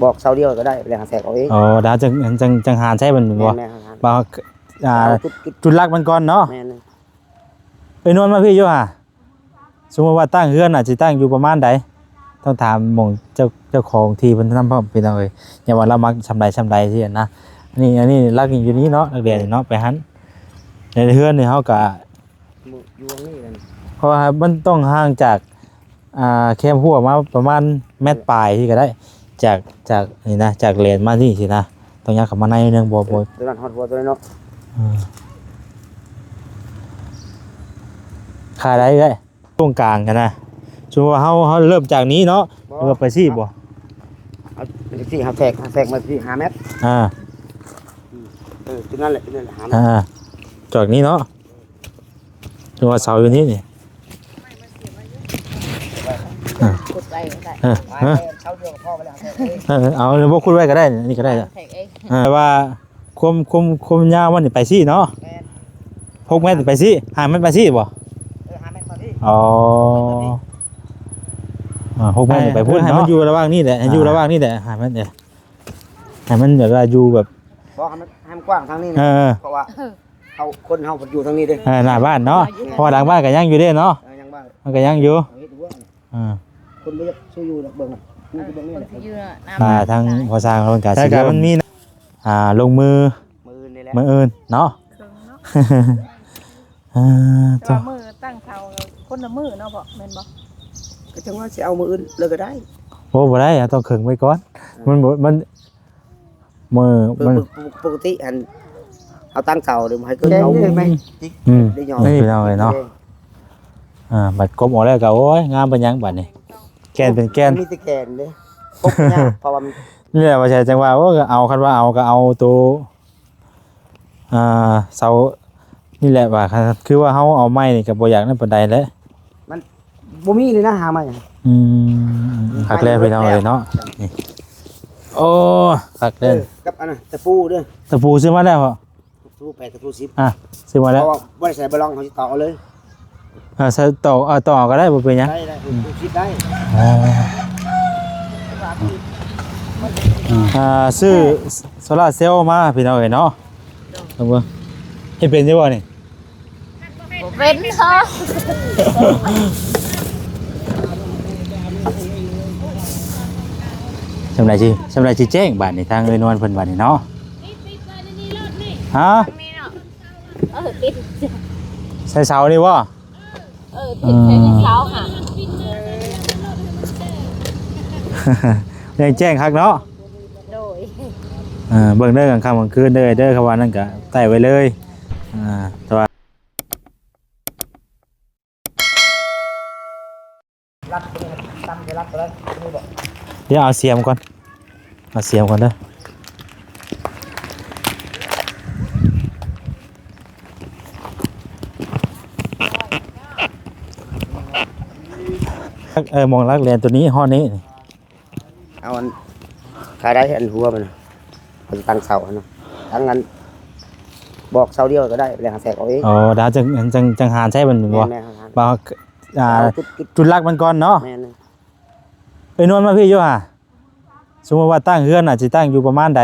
ບອກເສົາດຽວກໍໄດ້ ແລ້ວຫາແທກເອົາເອງ. ອໍ ດຽວຈັ່ງ ຈັ່ງ ຈັ່ງຫາໃຊ້ມັນແມ່ນບໍ່? ແມ່ນໆ ວ່າ ອ່າ ຈຸດ ຈຸດຫຼັກມັນກ່ອນເນາະ. ແມ່ນ. ເອີຍ ນວນມາພີ້ຢູ່ຫາ. ສົມມຸດວ່າຕັ້ງເຮືອນອາດຊິຕັ້ງຢູ່ປະມານໃດ? ຕ້ອງຖາມໝ່ອງເຈົ້າ ເຈົ້າຂອງທີ່ເພິ່ນນຳພ້ອມ ພີ່ນ້ອງເອີຍ. ຢ່າວ່າລາວມັກຊ່ຳໃດຊ່ຳໃດຊີ້ນະ. ອັນນີ້ ອັນນີ້ຫຼັກຢູ່ນີ້ເນາະ ຫຼັກແດນນີ້ເນາະ ໄປຫັ້ນ. ໃນເຮືອນນີ້ເຮົາກະ ຢູ່ທາງນີ້ແຫຼະ ເພາະວ່າມັນຕ້ອງຫ່າງຈາກ ອ່າ ແຄມຮົ້ວມາປະມານແມັດປາຍຊີ້ກໍໄດ້ ຈາກ ຈາກນີ້ນະ ຈາກແລນມານີ້ຊີ້ນະ ຕ້ອງຍ່າງເຂົ້າມາໃນໜຶ່ງ ບໍ່ ບໍ່ ຕົວນັ້ນຮອດຫົວຕົວນັ້ນເນາະ. ເອີ ຂາຍໄດ້ເອື້ອຍ ຊ່ວງກາງຫັ້ນນະ. ສົມມຸດວ່າເຮົາ ເຮົາເລີ່ມຈາກນີ້ເນາະ ບໍ່ ຫຼືວ່າໄປຊີ້ບໍ່? ເອົາຈັ່ງຊີ້ ເຮົາແທກ ເຮົາແທກມາຊີ້ຫ້າແມັດ. ອ່າ ເອີ ຈຸດນັ້ນແຫຼະ ຈຸດນັ້ນແຫຼະ ຫ້າແມັດ. ອ່າ ຈາກນີ້ເນາະ. ຄືວ່າເສົາຢູ່ນີ້ນີ້ ອ່າ ຂຸດໄວ້ກໍໄດ້ ເອີ ເອີ ເສົາດຽວກໍພໍໄປແລ້ວ. ເອີ ເອົາ ບໍ່ຂຸດໄວ້ກໍໄດ້ ນີ້ກໍໄດ້ລະ. ແທກເອງ ອ່າ ແຕ່ວ່າຄວາມ ຄວາມ ຄວາມຍາວມັນນີ້ໄປຊີ້ເນາະ. ແມ່ນ ຫົກແມັດໄປຊີ້ ຫ້າແມັດໄປຊີ້ບໍ່? ເອີ ຫ້າແມັດໄປຊີ້. ອໍ ອ່າ ຫົກແມັດໄປພຸ້ນເນາະ ໃຫ້ມັນຢູ່ລະຫວ່າງນີ້ແຫຼະ ໃຫ້ຢູ່ລະຫວ່າງນີ້ແຫຼະ ຫ້າແມັດເອີ ໃຫ້ມັນແບບວ່າຢູ່ແບບ ບໍ່ ໃຫ້ມັນ ໃຫ້ມັນກວ້າງທາງນີ້ນະ. ເອີ ເພາະວ່າ ເອີ ເຮົາ ຄົນເຮົາຢູ່ທາງນີ້ເດ້. ເອີ ໜ້າບ້ານເນາະ ເພາະວ່າຫຼັງບ້ານກໍຍັງຢູ່ເດ້ເນາະ. ເອີ ຍັງບ້ານ ມັນກໍຍັງຢູ່. ເຮົາເຮັດຫົວ ອ່າ ຄົນບໍ່ຢາກສູ່ຢູ່ດອກ ເບິ່ງນະ ຢູ່ແຕ່ເບິ່ງນີ້ແຫຼະ ຄົນຊິຢູ່ໜ້າ ອ່າ ບ້ານ. ທາງພໍ່ຊ່າງເພິ່ນກໍຊິ ແລ້ວກໍ ເລີ່ມ ມັນມີ ອ່າ ລົງມື ມື້ອື່ນນີ້ແຫຼະ ມື້ອື່ນເນາະ ເຄິ່ງເນາະ. ອ່າ ແຕ່ວ່າມື້ຕັ້ງເສົາຄົນລະມື້ເນາະ ບໍ່ ແມ່ນບໍ່? ກໍຈັ່ງວ່າຊິເອົາມື້ອື່ນເລີຍກໍໄດ້. ໂອ້ ບໍ່ໄດ້ ເຮົາຕ້ອງເຄິ່ງໄວ້ກ່ອນ. ມັນບໍ່ ມັນ ມື້ ປະ ມັນ ປະ ປະ ປົກກະຕິຫັ້ນ ເຮົາຕັ້ງເສົາເດີ ໃຫ້ເກີດເສົາ ອືມ ໄດ້ຫຍໍ້ ນີ້ພີ່ນ້ອງເອີຍເນາະ. ອ່າ ບັດກົບອອກແລ້ວກໍ ໂອ້ຍ ງາມປານຫຍັງບັດນີ້ ແກ່ນເປັນແກ່ນ ມີແຕ່ແກ່ນເດ້. ປົກຍາກ ເພາະວ່າມັນ ນີ້ແຫຼະ ວ່າໃຊ່ ຈັ່ງວ່າ ໂອ້ ກໍເອົາ ຄັນວ່າເອົາກໍເອົາໂຕ ອ່າ ເສົາ ນີ້ແຫຼະວ່າ ຄືວ່າເຮົາເອົາໄມ້ນີ້ກໍບໍ່ຢາກນັ້ນປານໃດແຫຼະ ມັນບໍ່ມີເລີຍນະ ຫາໄມ້. ອືມ ຄັກແລ້ວພີ່ນ້ອງເອີຍເນາະ ນີ້. ໂອ້ ຄັກເດີ ເອີ ກັບອັນນັ້ນ ຕະປູເດີ ຕະປູຊື້ມາແລ້ວເບາະ? ຕະປູແປດ ຕະປູສິບ ອ່າ ຊື້ມາແລ້ວ ເພາະວ່າບໍ່ໄດ້ໃສ່ບາລອງ ເຮົາຊິຕອກເອົາເລີຍ. ອ່າ ໃສ່ຕອກ ເອົາ ຕອກເອົາກໍໄດ້ ບໍ່ເປັນຫຍັງ ໄດ້ ໄດ້ ອືມ ຕະປູສິບໄດ້. ອ່າ ອ່າ ຊື້ໂຊລາເຊວມາພີ່ນ້ອງເອີຍເນາະ. ເບິ່ງ ເຮັດເປັນຢູ່ບໍ່ນີ້? ບໍ່ເປັນເນາະ ສ່ຳໃດຊິ ສ່ຳໃດຊິແຈ້ງບາດນີ້ ທາງເອື້ອຍນວນເພິ່ນບາດນີ້ເນາະ. ຮະ ເອີ ຕິດ ໃສ່ເສົານີ້ບໍ່? ເອີ ຕິດໃສ່ເສົາຫະ ຍັງແຈ້ງຄັກເນາະ. ໂດຍ ເອີ ເບິ່ງເດີ ກາງຄ່ຳກາງຄືນເດີ ເດີ ຄຳວ່ານັ້ນກະໄຕ້ໄວ້ເລີຍ. ອ່າ ແຕ່ວ່າ ລັດຕົວນີ້ ຕັ້ງໃສ່ລັດຕົວນັ້ນ ນີ້ບໍ່? ດຽວເອົາສຽມກ່ອນ ເອົາສຽມກ່ອນເດີ. ເອີ ໝ່ອງຫຼັກແຫຼນຕົວນີ້ ຮອດນີ້ ເອົາອັນ ຂາຍໄດ້ອັນຫົວມັນນະ ເຮົາຊິຕັ້ງເສົາຫັ້ນນະ ຕັ້ງອັນ ບອກເສົາດຽວກໍໄດ້ ແລ້ວຫາແທກເອົາເອງ. ອໍ ດຽວຈັ່ງ ຈັ່ງ ຈັ່ງຫາໃຊ້ມັນແມ່ນບໍ່? ແມ່ນໆ ວ່າ ອ່າ ຈຸດ ຈຸດຫຼັກມັນກ່ອນເນາະ. ແມ່ນ. ເອີຍ ນວນມາພີ້ຢູ່ຫາ. ສົມມຸດວ່າຕັ້ງເຮືອນອາດຊິຕັ້ງຢູ່ປະມານໃດ?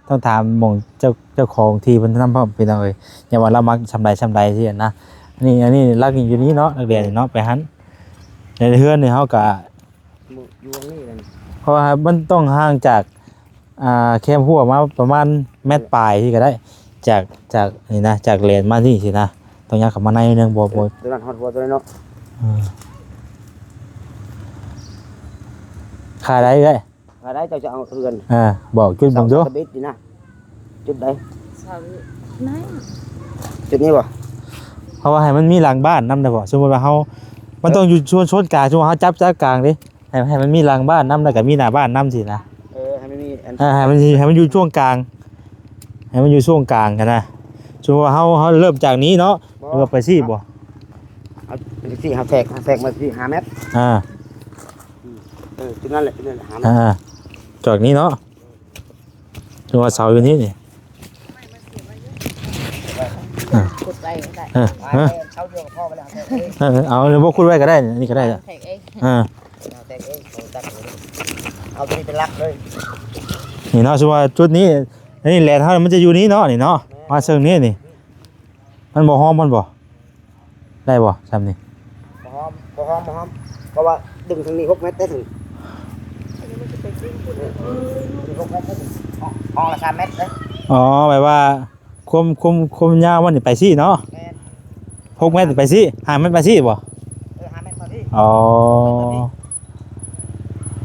ຕ້ອງຖາມໝ່ອງເຈົ້າ ເຈົ້າຂອງທີ່ເພິ່ນນຳພ້ອມ ພີ່ນ້ອງເອີຍ. ຢ່າວ່າລາວມັກຊ່ຳໃດຊ່ຳໃດຊີ້ນະ. ອັນນີ້ ອັນນີ້ຫຼັກຢູ່ນີ້ເນາະ ຫຼັກແດນນີ້ເນາະ ໄປຫັ້ນ. ໃນເຮືອນນີ້ເຮົາກະ ຢູ່ທາງນີ້ແຫຼະ ເພາະວ່າມັນຕ້ອງຫ່າງຈາກ ອ່າ ແຄມຮົ້ວມາປະມານແມັດປາຍຊີ້ກໍໄດ້ ຈາກ ຈາກນີ້ນະ ຈາກແລນມານີ້ຊີ້ນະ ຕ້ອງຍ່າງເຂົ້າມາໃນໜຶ່ງ ບໍ່ ບໍ່ ຕົວນັ້ນຮອດຫົວຕົວນັ້ນເນາະ. ເອີ ຂາຍໄດ້ເອື້ອຍ ຂາຍໄດ້ ເຈົ້າຈະເອົາເຮືອນ ເອີ ບອກຈຸດເບິ່ງດູ ເສົາຕະບິດນີ້ນະ. ຈຸດໃດ? ເສົານີ້ ຈຸດນີ້ບໍ່? ເພາະວ່າໃຫ້ມັນມີຫຼັງບ້ານນຳໄດ້ບໍ່? ສົມມຸດວ່າເຮົາ ມັນຕ້ອງຢູ່ໂຊນ ໂຊນກາງ ສົມມຸດເຮົາຈັບ ຈັບກາງເດ້ ໃຫ້ ໃຫ້ມັນມີຫຼັງບ້ານນຳ ແລ້ວກໍມີໜ້າບ້ານນຳຊີ້ນະ. ເອີ ໃຫ້ມັນມີອັນ ເອີ ໃຫ້ມັນ ໃຫ້ມັນຢູ່ຊ່ວງກາງ ໃຫ້ມັນຢູ່ຊ່ວງກາງຫັ້ນນະ. ສົມມຸດວ່າເຮົາ ເຮົາເລີ່ມຈາກນີ້ເນາະ ບໍ່ ຫຼືວ່າໄປຊີ້ບໍ່? ເອົາຈັ່ງຊີ້ ເຮົາແທກ ເຮົາແທກມາຊີ້ຫ້າແມັດ. ອ່າ ເອີ ຈຸດນັ້ນແຫຼະ ຈຸດນັ້ນແຫຼະ ຫ້າແມັດ. ອ່າ ຈາກນີ້ເນາະ ຄືວ່າເສົາຢູ່ນີ້ນີ້ ຂຸດໄວ້ກໍໄດ້ ເອີ ເອີ ເສົາດຽວກໍພໍໄປແລ້ວ. ເອີ ເອົາ ບໍ່ຂຸດໄວ້ກໍໄດ້ ນີ້ກໍໄດ້ລະ ແທກເອງ. ອ່າ ເອົາແຕ່ງເອງ ເອົາຈັກເອົາຕົວນີ້ເປັນຫຼັກເລີຍ. ນີ້ເນາະ ສົມມຸດວ່າຈຸດນີ້ ອັນນີ້ແຫຼະ ເຮົາມັນຈະຢູ່ນີ້ເນາະ ນີ້ເນາະ ແມ່ນ ມາເຊິ່ງນີ້ນີ້ ມັນບໍ່ຫອມມັນບໍ່? ໄດ້ບໍ່ຊ່ຳນີ້? ບໍ່ຫອມ ບໍ່ຫອມ ບໍ່ຫອມ ເພາະວ່າດຶງທາງນີ້ຫົກແມັດໄດ້ເຖິງ ອັນນີ້ມັນຈະໄປດຶງພຸ້ນ ຫົກແມັດໄດ້ເຖິງ ຫ້ອງ ຫ້ອງລະສາມແມັດເດ້. ອໍ ແບບວ່າຄວາມ ຄວາມ ຄວາມຍາວມັນນີ້ໄປຊີ້ເນາະ? ແມ່ນ ຫົກແມັດໄປຊີ້ ຫ້າແມັດໄປຊີ້ບໍ່? ເອີ ຫ້າແມັດໄປຊີ້. ອໍ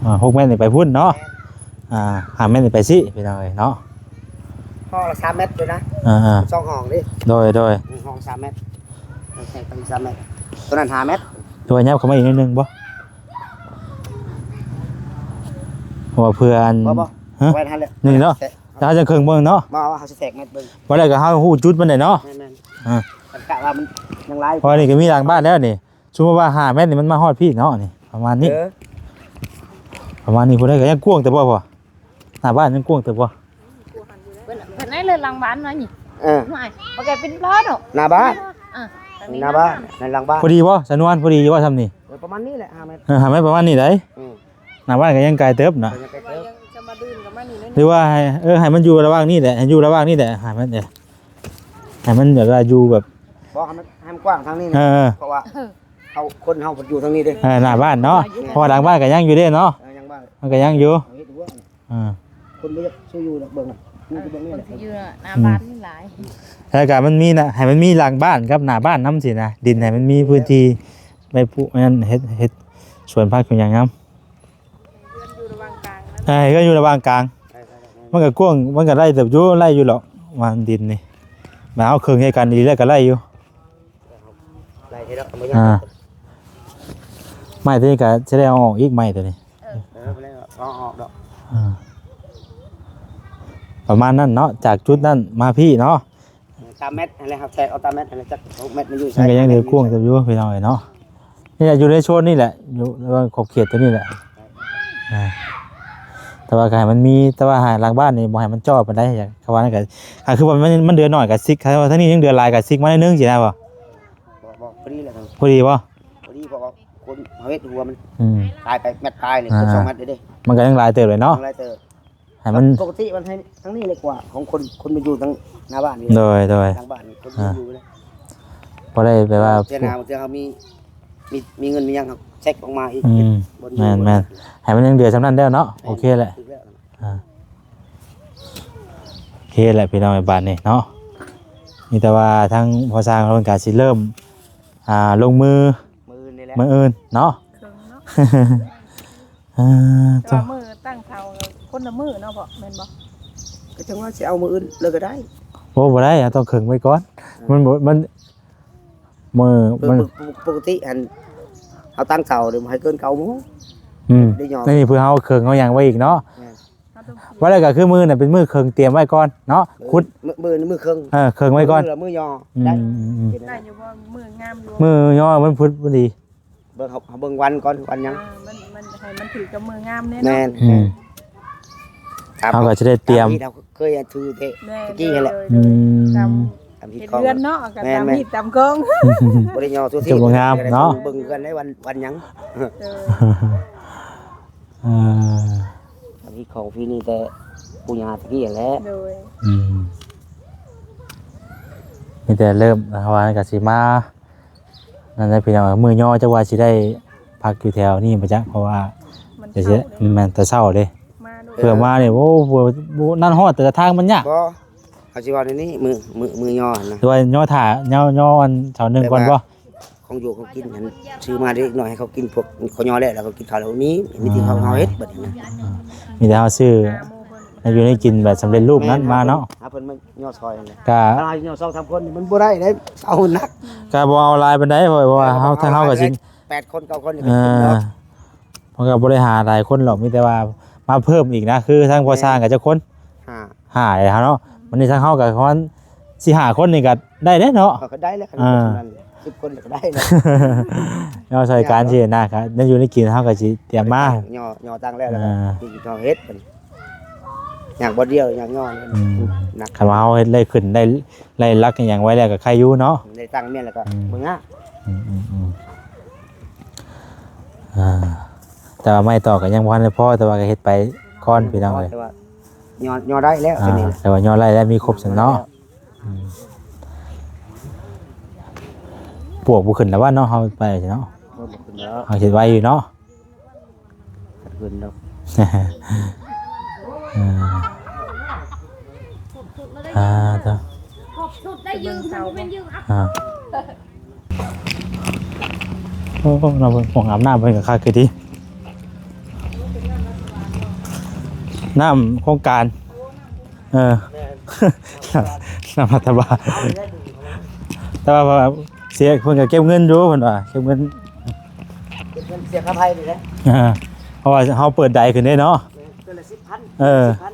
ອ່າ ຫົກແມັດນີ້ໄປພຸ້ນເນາະ? ແມ່ນ ອ່າ ຫ້າແມັດນີ້ໄປຊີ້ ພີ່ນ້ອງເອີຍເນາະ. ຫ້ອງລະສາມແມັດເລີຍນະ. ອ່າໆ ສອງຫ້ອງເດ້. ໂດຍໆ ຫ້ອງສາມແມັດ ໃສ່ໄປສາມແມັດ ຕົວນັ້ນຫ້າແມັດ. ຕົວຫຍັບເຂົ້າມາອີກໜ້ອຍໜຶ່ງບໍ່? ເພາະວ່າເພື່ອອັນ ບໍ່ ບໍ່ ຮະ? ໄວ້ຫັ້ນແຫຼະ ນີ້ເນາະ ແຕ່ເຮົາຈະເຄິ່ງເບິ່ງເນາະ ວ່າເຮົາຊິແທກແມັດເບິ່ງ ບໍ່ໄດ້ກໍເຮົາຮູ້ຈຸດມັນໄດ້ເນາະ. ແມ່ນໆ ອ່າ ກະວ່າມັນຍັງຫຼາຍ ເພາະວ່ານີ້ກໍມີຫຼັງບ້ານແລ້ວນີ້ ສົມມຸດວ່າຫ້າແມັດນີ້ມັນມາຮອດພີ້ເນາະ ນີ້ປະມານນີ້ ເອີ ປະມານນີ້. ຜູ້ໃດກໍຍັງກວ້າງແຕ່ບໍ່ພໍ ໜ້າບ້ານຍັງກວ້າງແຕ່ບໍ່? ເພິ່ນ ເພິ່ນໃຫ້ເລີຍຫຼັງບ້ານມານີ້. ເອີ ນ້ອຍ ບໍ່ແກ່ເປັນພ້ອນເນາະ ໜ້າບ້ານ ອ່າ ໜ້າບ້ານ ໃນຫຼັງບ້ານ ພໍດີບໍ່ ສະນວນ ພໍດີຢູ່ບໍ່ຊ່ຳນີ້? ເອີ ປະມານນີ້ແຫຼະ ຫ້າແມັດ ເອີ ຫ້າແມັດ ປະມານນີ້ໄດ໋. ອືມ ໜ້າບ້ານກໍຍັງໄກເຕີບນະ ຍັງໄກເຕີບ ຫຼືວ່າໃຫ້ ເອີ ໃຫ້ມັນຢູ່ລະຫວ່າງນີ້ແຫຼະ ໃຫ້ຢູ່ລະຫວ່າງນີ້ແຫຼະ ໃຫ້ມັນ ເອີ ໃຫ້ມັນແບບວ່າຢູ່ແບບ ບໍ່ ໃຫ້ມັນ ໃຫ້ມັນກວ້າງທາງນີ້ ເອີ ເພາະວ່າ ເຮົາ ຄົນເຮົາຢູ່ທາງນີ້ເດ້. ເອີ ໜ້າບ້ານເນາະ ເພາະວ່າຫຼັງບ້ານກໍຍັງຢູ່ເດ້ເນາະ. ເອີ ຍັງບ້ານ ມັນກໍຍັງຢູ່ ເຮົາເຮັດຫົວ ອ່າ ຄົນບໍ່ຢາກສູ່ຢູ່ດອກ ເບິ່ງນະ ຢູ່ແຕ່ເບິ່ງນີ້ແຫຼະ ຄົນຊິຢູ່ໜ້າ ອືມ ບ້ານນີ້ຫຼາຍ. ແລ້ວກໍມັນມີນະ ໃຫ້ມັນມີຫຼັງບ້ານກັບໜ້າບ້ານນຳຊີ້ນະ ດິນໃຫ້ມັນມີພື້ນທີ່ໄປປູກອັນນັ້ນ ເຮັດ ເຮັດສວນຜັກສວນຫຍັງນຳ. ເຮືອນຢູ່ລະຫວ່າງກາງນະ ເອີ ເຮືອນຢູ່ລະຫວ່າງກາງ ໃຊ່ໆໆ ມັນກໍກວ້າງ ມັນກໍໄດ້ເຕີບຢູ່ ໄດ້ຢູ່ດອກ ວ່າດິນນີ້ ແບບເຮົາເຄິ່ງໃສ່ກັນດີແລ້ວກໍໄດ້ຢູ່. ໄດ້ເດ້ດອກ ບໍ່ຍາກ ອ່າ ໄມ້ຕົວນີ້ກໍຊິໄດ້ເອົາອອກອີກ ໄມ້ຕົວນີ້ ເອີ ເອີ ບໍ່ໄດ້ເອົາອອກດອກ ອ່າ ປະມານນັ້ນເນາະ ຈາກຈຸດນັ້ນມາພີ້ເນາະ ຕາມແມັດຫັ້ນແຫຼະ ເຮົາແທກເອົາຕາມແມັດຫັ້ນແຫຼະ ຈັກຫົກແມັດມັນຢູ່ໃສ ມັນກໍຍັງເຫຼືອກວ້າງເຕີບຢູ່ ພີ່ນ້ອງເອີຍເນາະ. ນີ້ແຫຼະ ຢູ່ໃນໂຊນນີ້ແຫຼະ ຢູ່ລະຫວ່າງຂອບເຂດຕົວນີ້ແຫຼະ ອ່າ ແຕ່ວ່າກໍໃຫ້ມັນມີ ແຕ່ວ່າໃຫ້ຫຼັງບ້ານນີ້ບໍ່ໃຫ້ມັນຈໍ້ປານໃດ ເຂົາວ່ານັ້ນກໍ ກໍຄືວ່າມັນ ມັນເດືອໜ້ອຍກໍຊິກ ຖ້າວ່າທາງນີ້ຍັງເດືອຫຼາຍກໍຊິກມາໜ້ອຍໜຶ່ງຊີ້ນະບໍ່? ບໍ່ ບໍ່ ພໍດີແລ້ວ ພໍດີບໍ່? ພໍດີ ເພາະວ່າຄົນເຮົາເຮັດຫົວມັນ ອືມ ປາຍໄປແມັດປາຍນີ້ ອ່າ ເກືອບສອງແມັດເດ້ ມັນກໍຍັງຫຼາຍເຕີບເລີຍເນາະ ຍັງຫຼາຍເຕີບ. ໃຫ້ມັນ ປົກກະຕິມັນໃຫ້ທາງນີ້ເລີຍກວ່າ ຂອງຄົນ ຄົນມາຢູ່ທາງໜ້າບ້ານນີ້ ໂດຍ ໂດຍ ຫຼັງບ້ານນີ້ ຄົນ ອ່າ ຢູ່ນະ ບໍ່ໄດ້ແບບວ່າ ເທື່ອໜ້າ ບາງເທື່ອເຮົາມີ ມີ ມີເງິນມີຫຍັງ ເຮົາແຊັກອອກມາອີກ ອືມ ແມ່ນໆ ໃຫ້ມັນຍັງເຫຼືອສ່ຳນັ້ນແລ້ວເນາະ ແມ່ນ ໂອເຄແຫຼະ ຖືກແລ້ວ ອ່າ ໂອເຄແຫຼະ ພີ່ນ້ອງ ບາດນີ້ເນາະ ມີແຕ່ວ່າທາງພໍ່ຊ່າງເພິ່ນກໍຊິເລີ່ມ ອ່າ ລົງມື ມື້ອື່ນນີ້ແຫຼະ ມື້ອື່ນເນາະ ເຄິ່ງເນາະ ອ່າ ແຕ່ວ່າມື້ຕັ້ງເສົາຄົນລະມື້ເນາະພໍ່ ແມ່ນບໍ່? ກໍຈັ່ງວ່າຊິເອົາມື້ອື່ນເລີຍກໍໄດ້ ໂອ້ ບໍ່ໄດ້ ເຮົາຕ້ອງເຄິ່ງໄວ້ກ່ອນ ເອີ ມັນບໍ່ ມັນ ມື້ ເອີ ມັນ ປົກກະຕິຫັ້ນ ເຮົາຕັ້ງເສົາເດີ ບໍ່ໃຫ້ເກີນເກົ້າໂມງ ອືມ ໄດ້ຫຍໍ້ ນີ້ເພື່ອເຮົາເຄິ່ງເຮົາຫຍັງໄວ້ອີກເນາະ ແມ່ນ ວ່າແລ້ວກໍຄືມື້ນັ້ນເປັນມື້ເຄິ່ງ ຕຽມໄວ້ກ່ອນເນາະ ເອີ ຂຸດ ມື້ ມື້ ມື້ເຄິ່ງ ເອີ ເຄິ່ງໄວ້ກ່ອນ ມື້ລະມື້ຫຍໍ້ ອືມ ໄດ້ ອືມ ອືມ ໄດ້ຢູ່ບໍ່? ມື້ງາມຢູ່ບໍ່? ມື້ຫຍໍ້ວັນພຸດພໍດີ ເບິ່ງ ເຮົາ ເຮົາເບິ່ງວັນກ່ອນ ວັນຫຍັງ ເອີ ມັນ ມັນ ໃຫ້ມັນຖືກກັບມື້ງາມແດ່ເນາະ ແມ່ນ ອືມ ເຮົາກໍຈະໄດ້ຕຽມ ຕາມທີ່ເຮົາເຄີຍຖືແຕ່ ແມ່ນ ຕະກີ້ຫັ້ນແຫຼະ ໂດຍ ອືມ ຕາມ ຕາມຮີດ ເຮັດເຮືອນເນາະ ກໍ ແມ່ນ ຕາມຮີດຕາມຄອງ ບໍ່ໄດ້ຫຍໍ້ທົ່ວທີບ ຈະບໍ່ງາມເນາະ ເບິ່ງເຮືອນໃນວັນ ວັນຫຍັງ ເອີ ເອີ ຕາມຮີດຂອງພີນີ້ແຕ່ປູ່ຍ່າຕະກີ້ຫັ້ນແຫຼະ ໂດຍ ອືມ ມີແຕ່ເລີ່ມ ເພາະວ່າກໍຊິມາ ນັ້ນແຫຼະພີ່ນ້ອງ ມື້ຫຍໍ້ຈັກວ່າຊິໄດ້ພັກຢູ່ແຖວນີ້ບໍ່ຈັກ ເພາະວ່າ ມັນເຊົ້າເດ້ ແມ່ນ ແຕ່ເຊົ້າເດ້ ມາໂດຍ ເພື່ອມານີ້ ໂອ້ ບໍ່ ບໍ່ ນັ້ນຮອດ ແຕ່ທາງມັນຍາກ ບໍ່ ເຮົາຊິເວົ້າແນວນີ້ ມື້ ມື້ ມື້ຫຍໍ້ຫັ້ນນະ ຫຼືວ່າຫຍໍ້ຖ້າ ຫຍໍ້ ຫຍໍ້ອັນເຊົ້າໜຶ່ງກ່ອນບໍ່? ຂອງຢູ່ຂອງກິນຫັ້ນ ຊື້ມາເດັກນ້ອຍໃຫ້ເຂົາກິນ ພວກເຂົາຫຍໍ້ແລ້ວ ແລ້ວກໍກິນເຂົ້າແລ້ວບໍ່ມີ ມີແຕ່ເຮົາ ເຮົາເຮັດບັດນີ້ນະ ອ່າ ມີແຕ່ເຮົາຊື້ ແລ້ວຢູ່ໃນກິນແບບສຳເລັດຮູບນັ້ນມາເນາະ ຫາເພິ່ນມາຫຍໍ້ຊ່ອຍຫັ້ນແຫຼະ ກະ ຖ້າເຮົາຫຍໍ້ສອງສາມຄົນມັນບໍ່ໄດ້ເດ້ ເອົາໜັກ ກະບໍ່ເອົາຫຼາຍປານໃດ ເພາະວ່າເຮົາ ທາງເຮົາກໍຊິ ແປດຄົນເກົ້າຄົນນີ້ກໍກິນເນາະ ມັນກໍບໍ່ໄດ້ຫາຫຼາຍຄົນດອກ ມີແຕ່ວ່າມາເພີ່ມອີກນະ ຄືທາງພໍ່ຊ່າງກໍຈັກຄົນ ຫ້າ ຫ້າເດ້ເຮົາເນາະ ບັດນີ້ທາງເຮົາກໍປະມານສີ່ຫ້າຄົນນີ້ກໍໄດ້ເດ້ເນາະ ເອີ ກໍໄດ້ແລ້ວ ອ່າ ສິບຄົນກໍໄດ້ແລ້ວ ຫຍໍ້ຊ່ອຍກັນຊີ້ນະ ກໍແນວຢູ່ແນວກິນເຮົາກໍຊິຕຽມມາ ຫຍໍ້ ຫຍໍ້ຕັ້ງແລ້ວ ແລ້ວກໍ ອ່າ ກິນເຮົາເຮັດບັດນີ້ ຍາກບໍ່ດຽວ ຍາກຍ້ອນ ອືມ ໜັກ ຄັນວ່າເຮົາເຮັດໄດ້ຂຶ້ນ ໄດ້ ໄດ້ຫຼັກອີ່ຫຍັງໄວ້ແລ້ວກໍໄຄຢູ່ເນາະ ໄດ້ຕັ້ງແມ່ນແລ້ວກໍ ອືມ ເບິ່ງງາມ ອືມໆໆ ອ່າ ແຕ່ວ່າໄມ້ຕອກກໍຍັງບໍ່ທັນໄດ້ພໍ ແຕ່ວ່າກໍເຮັດໄປກ່ອນພີ່ນ້ອງເອີຍ. ແຕ່ວ່າຍໍ ຍໍໄດ້ແລ້ວ ອ່າ ຕົວນີ້ ແຕ່ວ່າຍໍໄດ້ແລ້ວ ມີຄົບຊັ້ນເນາະ. ອືມ ປວກບໍ່ຂຶ້ນແລ້ວວ່າເນາະ ເຮົາໄປເນາະ. ບໍ່ ບໍ່ຂຶ້ນແລ້ວ ເຮົາເຮັດໄວຢູ່ເນາະ. ບໍ່ຂຶ້ນດອກ. ເອີ ອ່າ ເຈົ້າ ຄອບສຸດໄດ້ຢືມ ມັນເປັນຢືມ ອ່າ ໂອ້ ເນາະ ຫ້ອງອາບນ້ຳເພິ່ນກໍຄັກຄືຕິ ນ້ຳໂຄງການ ເອີ ແມ່ນ ນ້ຳລັດຖະບານ ແຕ່ວ່າເສຍ ເພິ່ນກໍເກັບເງິນຢູ່ ເພິ່ນວ່າເກັບເງິນ ເກັບເງິນເສຍຄ່າໄຟນີ້ແຫຼະ ເອີ ເພາະວ່າເຮົາເປີດໃດຂຶ້ນເດ້ເນາະ ເດືອນລະສິບພັນ ເອີ ສິບພັນ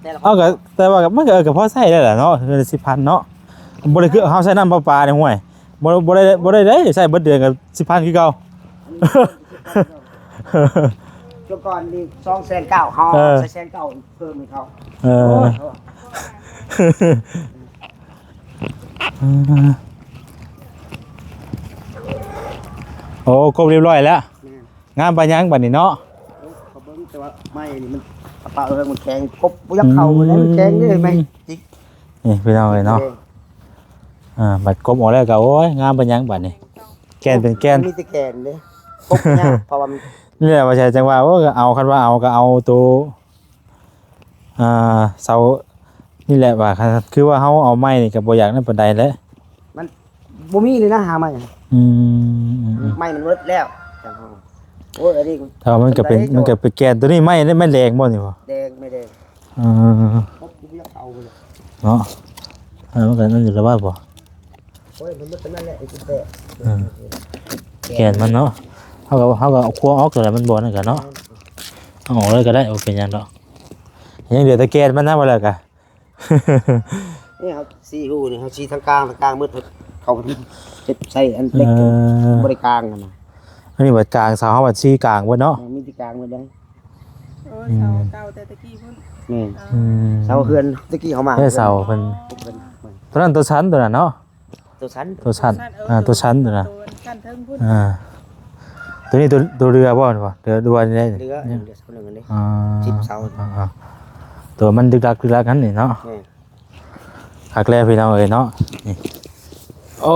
ແຕ່ລະ ເອົາ ກໍແຕ່ວ່າມັນກໍ ເອີ ກໍພໍໃຊ້ໄດ້ແຫຼະເນາະ ເດືອນລະສິບພັນເນາະ ບໍ່ໄດ້ຄືເຮົາໃຊ້ນ້ຳປະປາໃນຫ້ວຍ ບໍ່ ບໍ່ໄດ້ ບໍ່ໄດ້ ໄດ້ໃຊ້ເບິດເດືອນກໍສິບພັນຄືເກົ່າ ຊ່ວງກ່ອນນີ້ສອງແສນເກົ້າ ເຮົາ ເອີ ໃຊ້ແສນເກົ້າ ເພີ່ມໃຫ້ເຂົາ ເອີ ໂອ້ຍ ໂອ້ ຄົບຮຽບຮ້ອຍແລ້ວ ແມ່ນ ງາມປານຫຍັງບັດນີ້ເນາະ ເອີ ເຂົາເບິ່ງ ແຕ່ວ່າໄມ້ນີ້ມັນ ປະປາເອີ ມັນແຂງ ກົບບໍ່ຢາກເຂົ້າ ເອີ ມັນແຂງເດ້ ໄມ້ຈິກ ນີ້ພີ່ນ້ອງເອີຍເນາະ ເອີ ອ່າ ບັດກົບອອກແລ້ວກໍ ໂອ້ຍ ງາມປານຫຍັງບັດນີ້ ແກ່ນເປັນແກ່ນ ມີແຕ່ແກ່ນເດ້ ກົບຍາກ ເພາະວ່າມັນ ນີ້ແຫຼະວ່າໃຊ່ ຈັ່ງວ່າ ໂອ້ ກໍເອົາ ຄັນວ່າເອົາກໍເອົາໂຕ ອ່າ ເສົານີ້ແຫຼະວ່າ ຄືວ່າເຮົາເອົາໄມ້ນີ້ກໍບໍ່ຢາກນັ້ນປານໃດແຫຼະ ມັນບໍ່ມີເລີຍນະ ຫາໄມ້ ອືມ ໄມ້ມັນເບິດແລ້ວ ໂອ້ຍ ອັນນີ້ ແຕ່ວ່າມັນກໍເປັນ ມັນກໍເປັນແກ່ນ ຕົວນີ້ໄມ້ ໄມ້ແດງບໍ່ນີ້ບໍ່ ແດງ ໄມ້ແດງ ເອີ ເອົາໄປເລີຍ ເນາະ ເອີ ມັນກໍນັ້ນຢູ່ແລ້ວວ່າບໍ່ ໂອ້ຍ ມັນເບິດເທົ່ານັ້ນແຫຼະ ໄອ້ທີ່ແຕກ ເອີ ແກ່ນມັນເນາະ ເຮົາກໍ ເຮົາກໍເອົາຄວງອອກກໍໄດ້ ມັນບໍ່ນັ້ນກໍເນາະ ເອົາອອກເລີຍກໍໄດ້ ບໍ່ເປັນຫຍັງດອກ ຍັງເຫຼືອແຕ່ແກ່ນມັນນະ ວ່າແລ້ວກໍ ນີ້ເຮົາສີຮູນີ້ ເຮົາສີທາງກາງ ທາງກາງໝົດ ເຂົາເຮັດໃສ່ອັນເຫຼັກ ເອີ ບໍ່ໄດ້ກາງຫັ້ນນະ ອັນນີ້ບັດກາງ ເສົາເຮົາບັດສີກາງເບິດເນາະ ເອີ ມີແຕ່ກາງເບິດເດ້ ໂອ້ຍ ອືມ ເສົາເກົ່າແຕ່ຕະກີ້ພຸ້ນ ແມ່ນ ເອີ ອືມ ເສົາເຮືອນຕະກີ້ເຮົາມາ ເອີ ເສົາເພິ່ນ ເພິ່ນ ຕົວນັ້ນຕົວຊັນ ຕົວນັ້ນເນາະ ຕົວຊັ້ນ ຕົວຊັ້ນ ເອີ ອ່າ ຕົວຊັ້ນຕົວນັ້ນ ຕົວຊັ້ນເທິງພຸ້ນ ອ່າ ຕົວນີ້ຕົວ ຕົວເຮືອບໍ່ ເຮືອ ຕົວນີ້ ເຮືອ ເຮືອເສົາໜຶ່ງອັນນີ້ ອ່າ ສິບເສົາ ອ່າ ຕົວມັນດຶກດັກດຶກດັກຫັ້ນນີ້ເນາະ ແມ່ນ ຄັກແລ້ວພີ່ນ້ອງເອີຍເນາະ ນີ້ ໂອ້